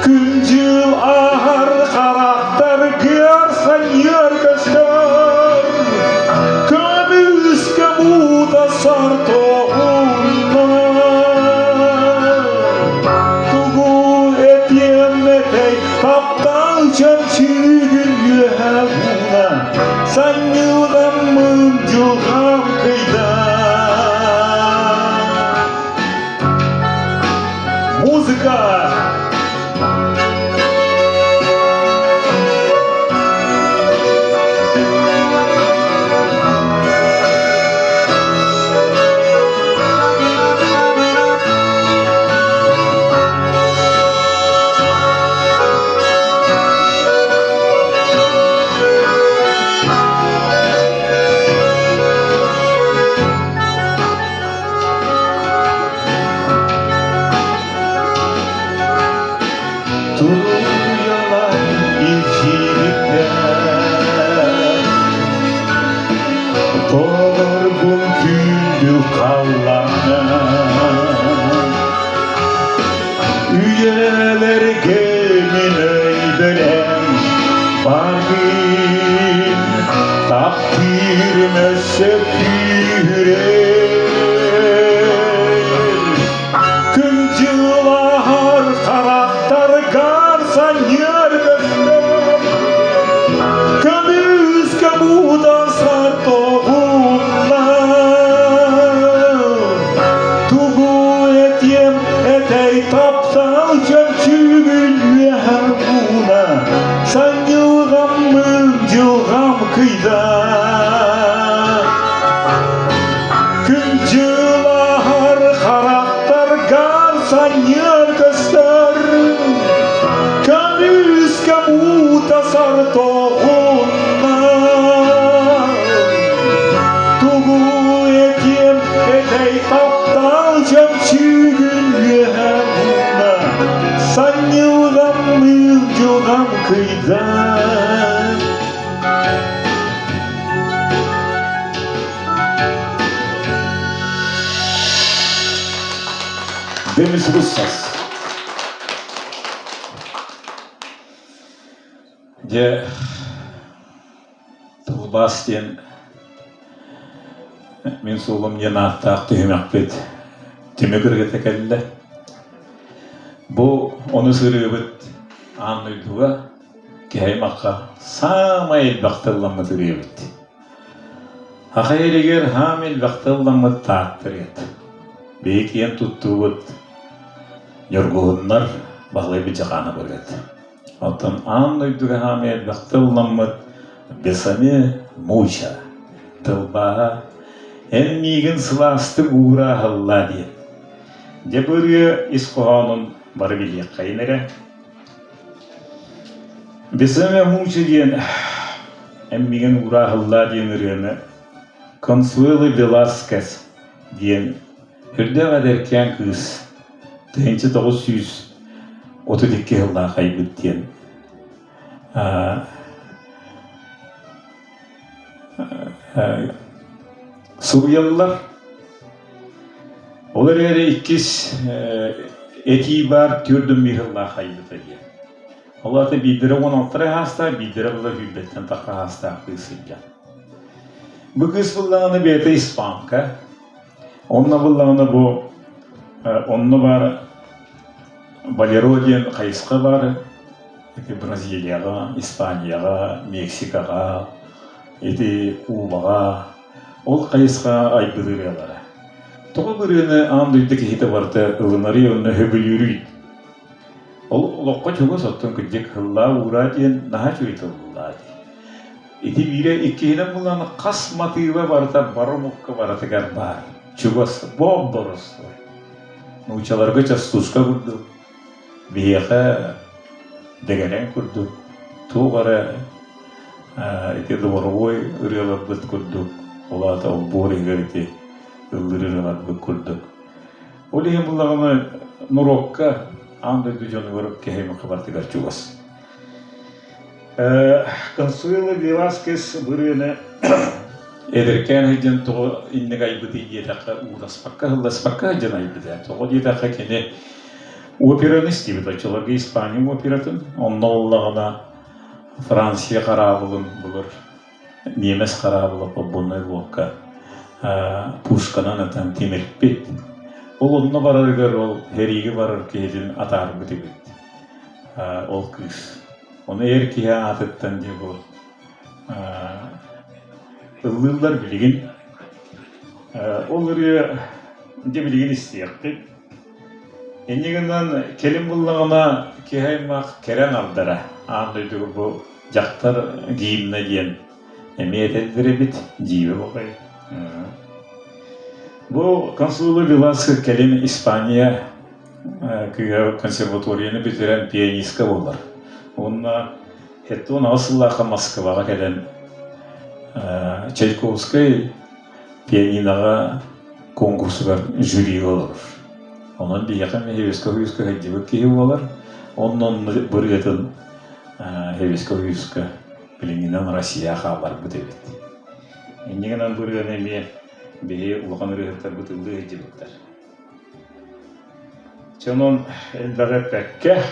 Күн-дьыл ааһар харахтаргар санньыар көстөр Көмүскэ буута сортоҕунна Тугу этиэм этэй таптал чөмчүүгүн үөһэ ууна Санньылҕаммын дьылҕам кыйда Музыка! өссө күүһүрэр. Күн дьылаһар харахтаргар санньыар көстөр. Көмүскэ муудасар тоҕунна. Тугу этиэм этэй таптал чөмчүүгүн үөһэ ууна. Санньылҕаммын дьылҕам кыйда. Күн дьылаһар харахтаргар санньыар көстөр. Көмүскэ муута сартоҕунна. Тугу этиэм этэй таптал чөмчүүгүн үөһэ уунна. Санньылҕаммын дьылҕам кыйда. Демис Руссас. Дьэ, тылбаас диэн мин суолум диэн ааттаах түһүмэхпит түмүк ырыата кэллэ. Бу ону сырыыбыт аан дойдуга киһи аймахха саамай элбэх тылламмыт ырыабыт. Аха эригэр хаам элбэх тылламмыт тааттыр ырыат. Биһи киэн туттуубут Ньургуһуннар Баһылай Быдьахаанап ырыат. Оттон аан дойдуга хаамай элбэх тылламмыт Бесаме Муча тылбааһа «Эн миигин сылаастык уурааһыллаа» диэн. Дьэ бу ырыа ис хоһоонун бары билиэххэйин эрэ. Бесаме Муча диэн «Эн миигин уурааһыллаа» диэн ырыаны Консуэло Веласкес диэн Үрдээх эдэркээн кыыс 1932 сыллаах айбыт диэн суруйаллар. Ол эрээри иккис этии баар 45 сыллаах айбыта диэн. Ол аата биирдэрэ 16 хаастаах, биирдэрэ була сүүрбэттэн тахха хаастаах кыыс сылдьар. Бу кыыс буллаҕына бэйэтэ испанка, Онно буллаҕына бу онно баар Болеро диэн хайысха баар ити Бразилияҕа, Испанияҕа, Мексикаҕа, ити Кубаҕа ол хайысха айбыт ырыалара. Тоҕо бу ырыаны аан дойду киһитэ барыта ылынарый уонна сөбүлүүрүй? Ол олоххо чугас оттон кырдьык һыллаа уураа диэн наһаа үчүгэй тыллаа дии. Ити биирэ иккиһинэн булан хас матыыба барыта бары омукка барытыгар баар. Чугас боп-боростуой. Нууччаларга частушка курдук, биһиэхэ дэгэрэн курдук, туох эрэ ити дворовой ырыаларбыт курдук, ол аата олбуор иһигэр ити ыллыыр ырыаларбыт курдук. Ол иһин буллаҕына норуокка аан дойду дьонугар киһи барытыгар чугас. Консуэло Веласкес бырыаны эдэркээн сылдьан тоҕо инник айбытый диэтэххэ уураспакка ылласпакка сылдьан айбыта. Тоҕо диэтэххэ кини операны истибит оччолорго Испания оператын онно ыллаҕына Франция хараабылын былыр Ньиэмэс хараабыла подводнай лодка пушканан ытан тимирпит. Ол онно барарыгар ол сэриигэ барар киһитин атаарбыт эбит ол кыыс. Ону эр киһи аатыттан дии бу ыллыыллар билигин. Ол ырыа дьэ билигин истиэхпит. Инньэ гынан кэлин буллаҕына киһи аймах кэрэ аҥардара аан дойдуга бу дьахтар гимнэ диэн эмиэ этэллэр эбит, дьиибэ баҕайы. Бу Консуэло Веласко кэлин Испания кыыһа консерваторияны бүтэрэн пианистка буолар. Уонна 78 сыллаахха Москваҕа кэлэн Чайковскай пианиноҕа конкурсугар жюрига олорор. Онон биһиэхэ Михевскай уйуска сылдьыбыт киһи буолар. Онно онно бырыатын Хевискэ уйуска билиҥҥинэн Россия хаалларбыт эбит. Инньэ гынан бу ырыаны эмиэ биһи улахан ырыаһыттарбыт ыллыы сылдьыбыттар. Чэ онон элбэҕи эппэккэ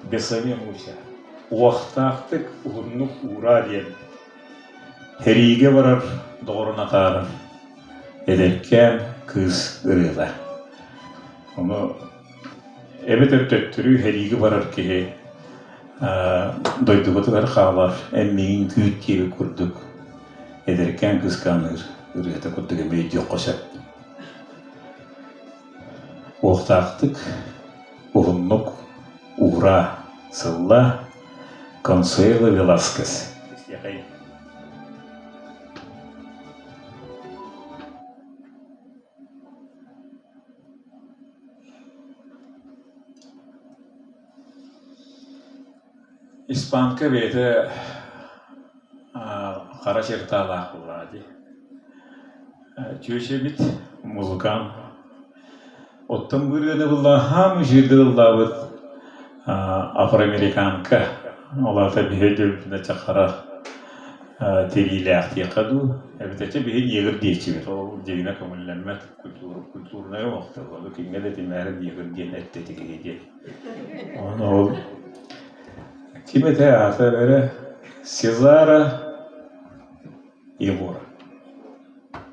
Бесами Муся уохтаахтык уһуннук уураа диэн. Сэриигэ барар доҕорун атаарар эдэркээн кыыс ырыата. Ону эбэтэр төттөрү сэриигэ барар киһи дойдубутугар хаалар эн миигин күүт диэбит курдук эдэркээн кыыска аныыр ырыата курдук эмиэ өйдүөххэ сөп. Уохтаахтык, уһуннук уураа, сыллаа Консуэло Веласкес. Испанка бэйэтэ хара черталаах буоллаҕа дии. Чүөчэ эбит, музыкант. Оттон бу ырыаны ыллааһаам үчүгэйдик ыллаабыт афроамериканка, ол аата биһи өйдөбүлбүтүнэн хара тириилээх диэххэ дуу, эбэтэр чэ биһи негр диэччибит, ол дьиҥинэ көҥүллэммэт культурнай олохтор, ону кимҥэ да этимээри негр диэн эттэ ити киһи диэн. Ону ол ким этэ аата эрэ Сезара Егора.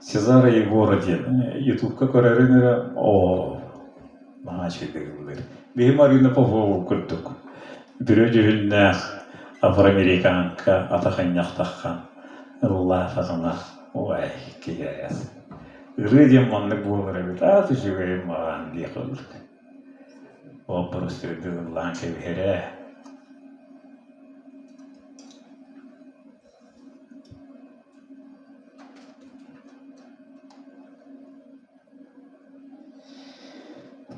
Сезара Егора диэн ютубка көрөрүн эрэ оо наһаа үчүгэйдик ыллыыр. Биһи Марина Попова курдук бүрү дьүһүннээх афроамериканка атах ынньахтаххан ыллаатаҕына ой киһи ырыа диэн маннык буолар эбит аат үчүгэйин маҕан диэх курдук. Ол просто ыллаан кэбиһэрэ.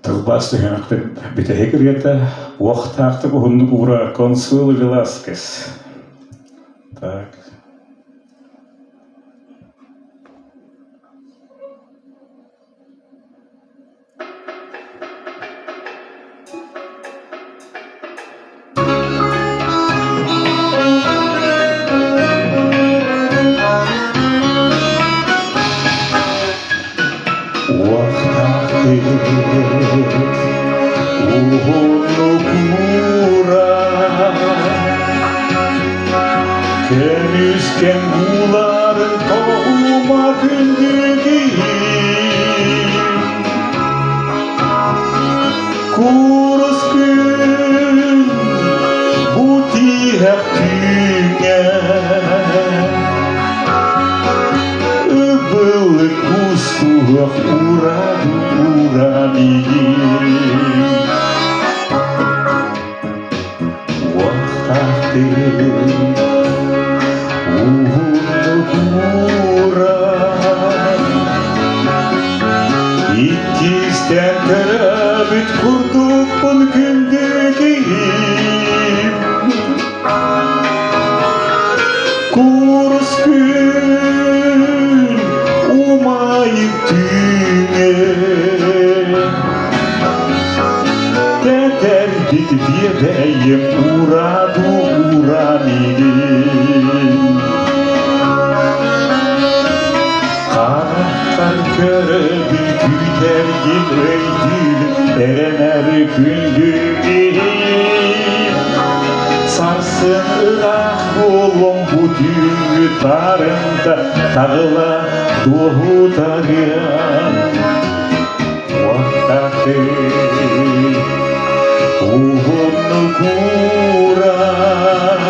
Тылбаас түһүмэхпит бүтэһик ырыата «Уохтаахтык уһуннук уура Консуэло Веласкес». Так. Көмүскэн ууларын тоҕума күндү киһи Курус күн бу тиһэх түүҥҥэ Ыбылы кустуох ураду ура миигин Уохтаахтык уһуннук ууран Иккистэн төрөөбүт курдукпун күндү киһим Курус күн умайык түүҥҥэ Тэтэрбит биэбэйим ураду ура миигин Харахтар көрөбүн күүтэргин өйдүүбүн эрэнэр күндү киһим Сарсын ыраах буолуом бу түүҥҥү таарымта таҕыла дуоһутарыам Уохтаахтык уһуннук ууран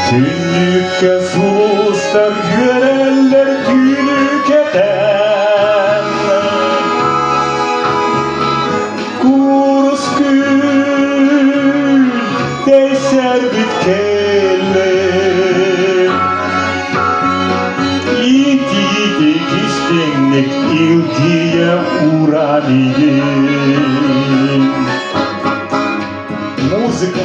Түннүккэ сулустар үөрэллэр түүнү кэтэн Курус күн тэйсэрбит кэллэ Итиитик истиҥник илдьийэ ууран игин Музыка!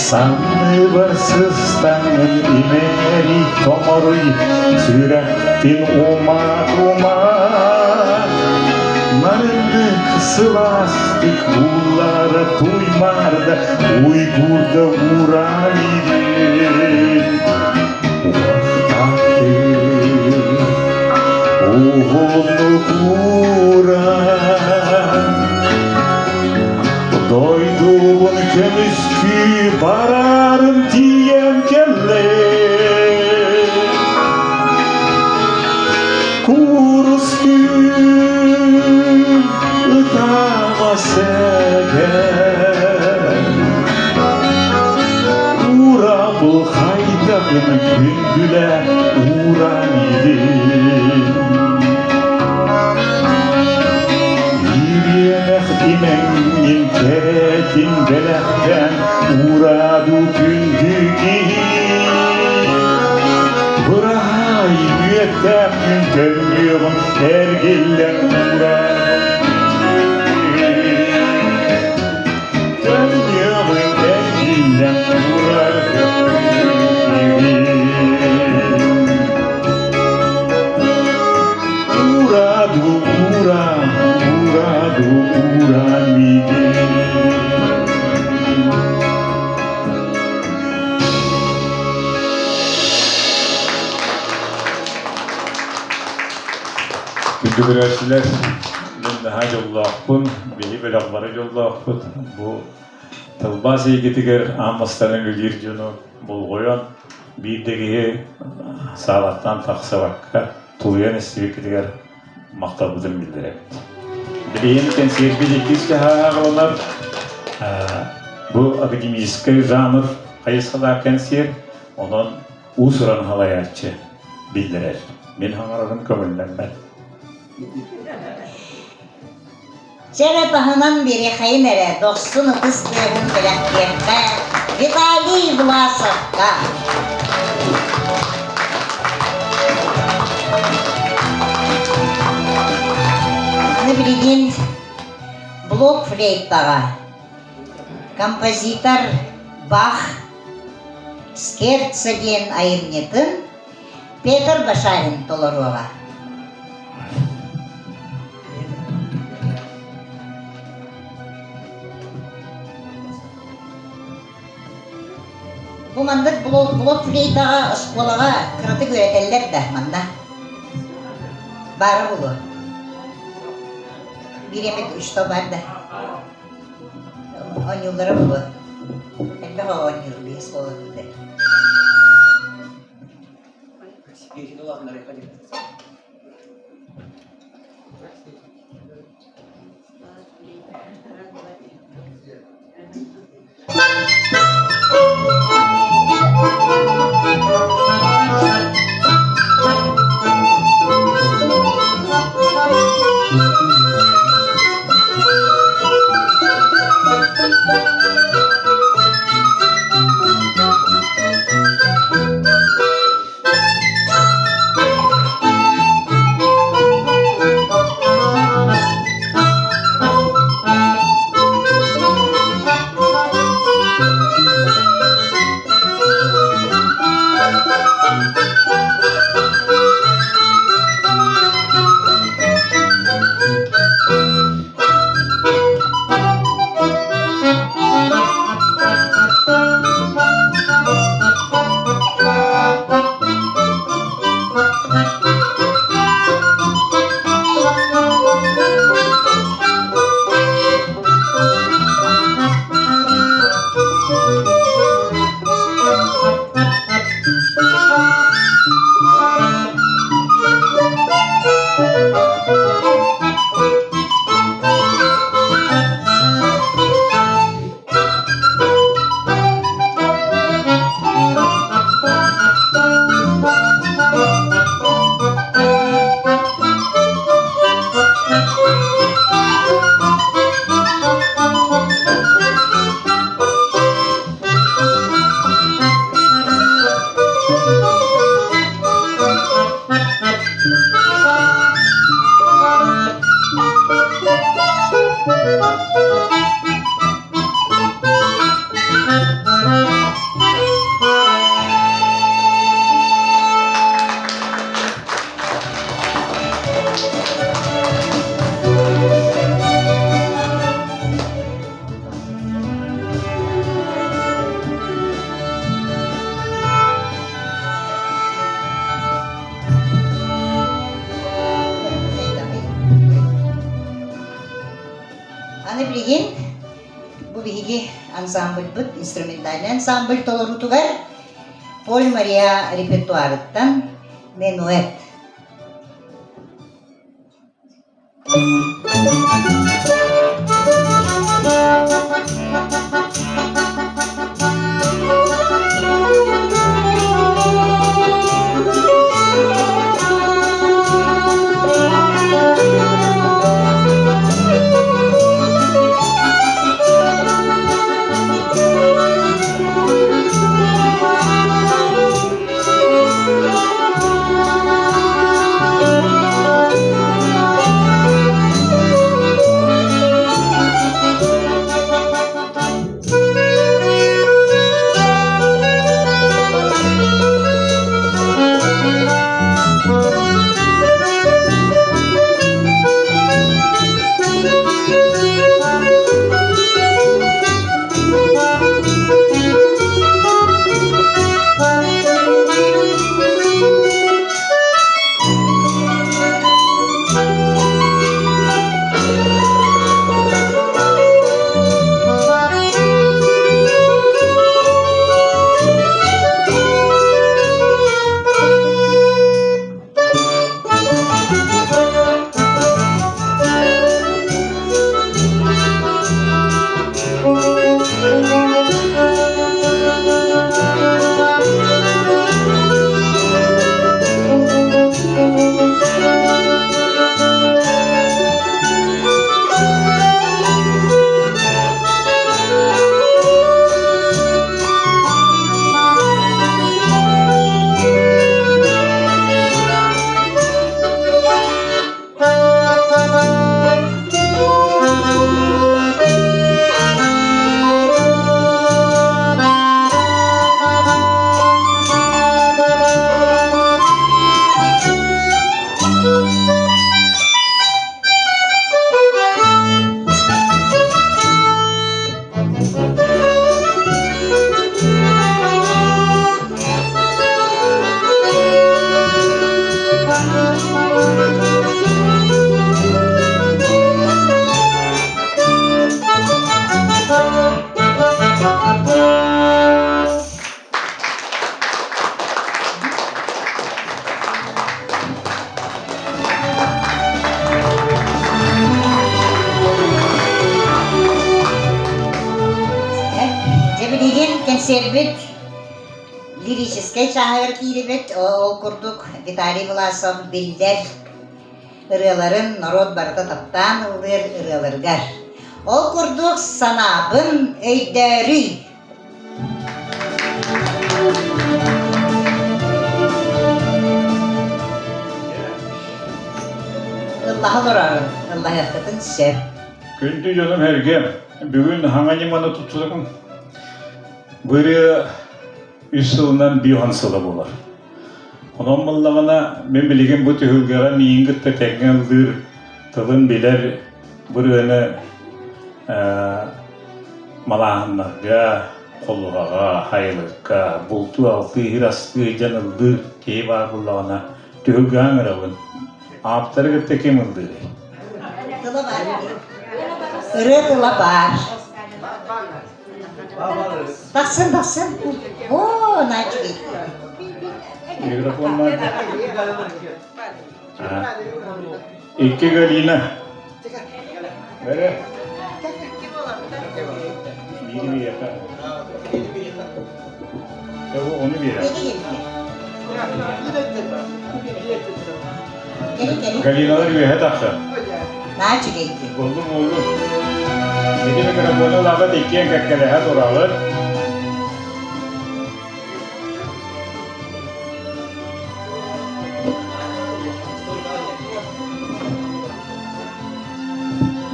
Санныбар сыстаҥын имэрий тоҥоруй, сүрэхпин умат-умат. Нарыннык сылаастык ууллара туймаарда, уйгуурда ууран иһин. Уохтаахтык уһуннук ууран Дойдубун көмүскүү барарым тиийэн кэллэ. Курус күн ытаама сэгэр. Урабыл хайдагын күндүлэ уран илин. Ириэнэх имэҥҥин кэрэтин бэлэхтээн уураду күндү киһи. Быраһаай үөттээх күн төннүөҕүм эргиллэн уурабын Төннүөҕүм эргиллэн уураргын Ура-ду, ура, ура-ду, ура миигин. Күндү көрөөччүлэр, мин наһаа дьоллоохпун, биһи бөлөх бары дьоллоохпут. Бу тылбаас эйгэтигэр аан бастаан үлэлиир дьону болҕойон, биир да киһи саалаттан тахсыбакка тулуйан истибиккитигэр махталбытын биллэрэбит. Билигин кэнсиэрбит иккис чаһааҕыланар. Бу академическай жанр хайысхалаах кэнсиэр, онон уус-уран халайааччы биллэрэр. Мин хаҥарарым көҥүллэммэт. Чэрэ таһынан биэриэхэйин эрэ дохсун ытыс тыаһын бэлэхтиэххэ Виталий Власовка. Аны билигин блок флейтаҕа композитор Бах «Скерца» диэн айымньытын Петр Башарин толоруоҕа. Бу маннык блок флейтаҕа оскуолаҕа кыратык үөрэтэллэр да манна. Баара буолуо. Биир эмит что баар да. Оонньууллара буолуо. Элбэх оҕо оонньуур биһи оскуолабытыгар. Аны билигин бу биһиги ансамбльбыт, инструментальный ансамбль толоруутугар Поль Мария репертуарыттан «Менуэт». Дьэ билигин кэнсиэрбит лирическэй чааһыгар киирибит. Ол курдук Виталий Власов биллэр ырыаларын норуот барыта таптаан ыллыыр ырыаларыгар. Ол курдук санаабын өйдөөрүй. Ыллаһа олорорун, ыллаһыаххытын сөп. Күндү дьонум эргэ, бүгүн хаҥа ньыманы туттудум. Бу ырыа үс сылынан биохан сыла буолар. Онон буоллаҕына, мин билигин бу түһүлгэҕэ миигин кытта тэҥҥэ ыллыыр, тылын билэр бу ырыаны малааһыннарга, холуһаҕа, хайылыкка, бултуу-алтыы, иһир-астыы дьон ыллыыр киһи баар буоллаҕына, түһүлгэҕэ ыҥырабын. Ааптары кытта ким ыллыырый? Тыла баар. Ырыа тыла баар. Тахсын, тахсын. О, начали. Микрофон Икки Галина. Бere. Биiri биһиэхэ. Ону биэрэ. Галиналар үөһэ тахсан. Боллум боллум. Ити микрофону ылаҕыт иккиэн кэккэлэһэ тураҕыт.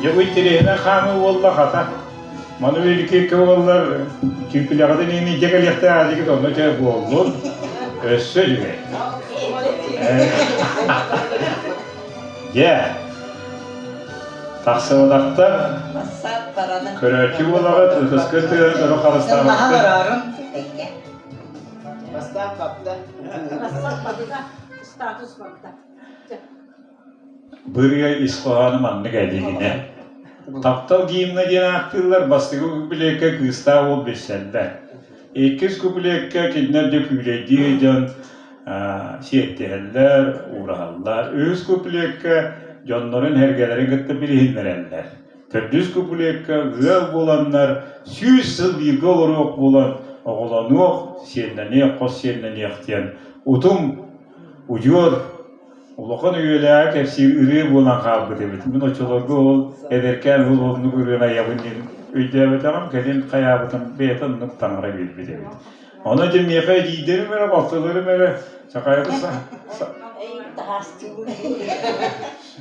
Дьэ бу интэриэһинэй хаамыы буолла хата. Маны билики буоллар түүпүлэҕитин иини дьэ кэлиэхтээх этигит онно чэ буоллун. Өссө үчүгэй. Дьэ, тахсыбатахтар көрөөччү буолаҕыт, ытыскыт тыаһын өрө харыстаабаккыт. Бырыа ис хоһооно маннык эдигинэ. Таптал гимна диэн ааттыыллар бастакы куплетка кыыстаах уол билсэллэр. Иккис куплетка кинилэр дьэ күүлэйдии дьон сиэттиһэллэр, уураһаллар. Үһүс куплетка дьоннорун эргэлэрин кытта билиһиннэрэллэр. Төрдүс куплетка ыал буоланнар 100 сыл бииргэ олоруох буолан оҕолонуох, сиэннэниэх, хос сиэннэниэх диэн утум удьуор улахан үйэлээҕи кэпсиир ырыа буолан хаалбыт эбит. Мин оччолорго ол эдэркээн уол оннук ырыаны айабын диэн өйдөөбөтөҕүм, кэлин хайаабытым бэйэтэ оннук таҥара биэрбит эбит. Ону дьэ миэхэ эдьиийдэрим эрэ, балтыларым эрэ сахайбы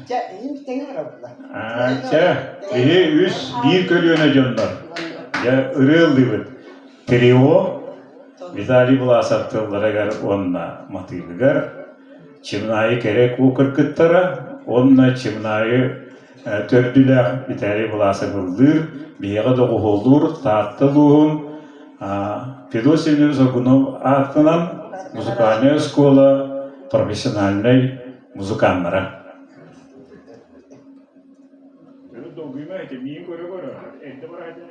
Чэ, тэҥэ бараллар. Чэ, биһи үс биир көлүөнэ дьоннор. Дьэ, ырыа ыллыыбыт. Трио Виталий Власов тылларыгар уонна матыыбыгар Чымнаайы кэрэ куо кыргыттара уонна Чымнаайы төрдүлээх Виталий Власов ыллыыр, биһиэхэ доҕуһуоллуур Таатта улууһун Федот Семенович Аргунов аатынан музыкальнай оскуола профессиональнай музыканнара. Долгуйма эти миин көрө-көрө, эрдэ бараһытын.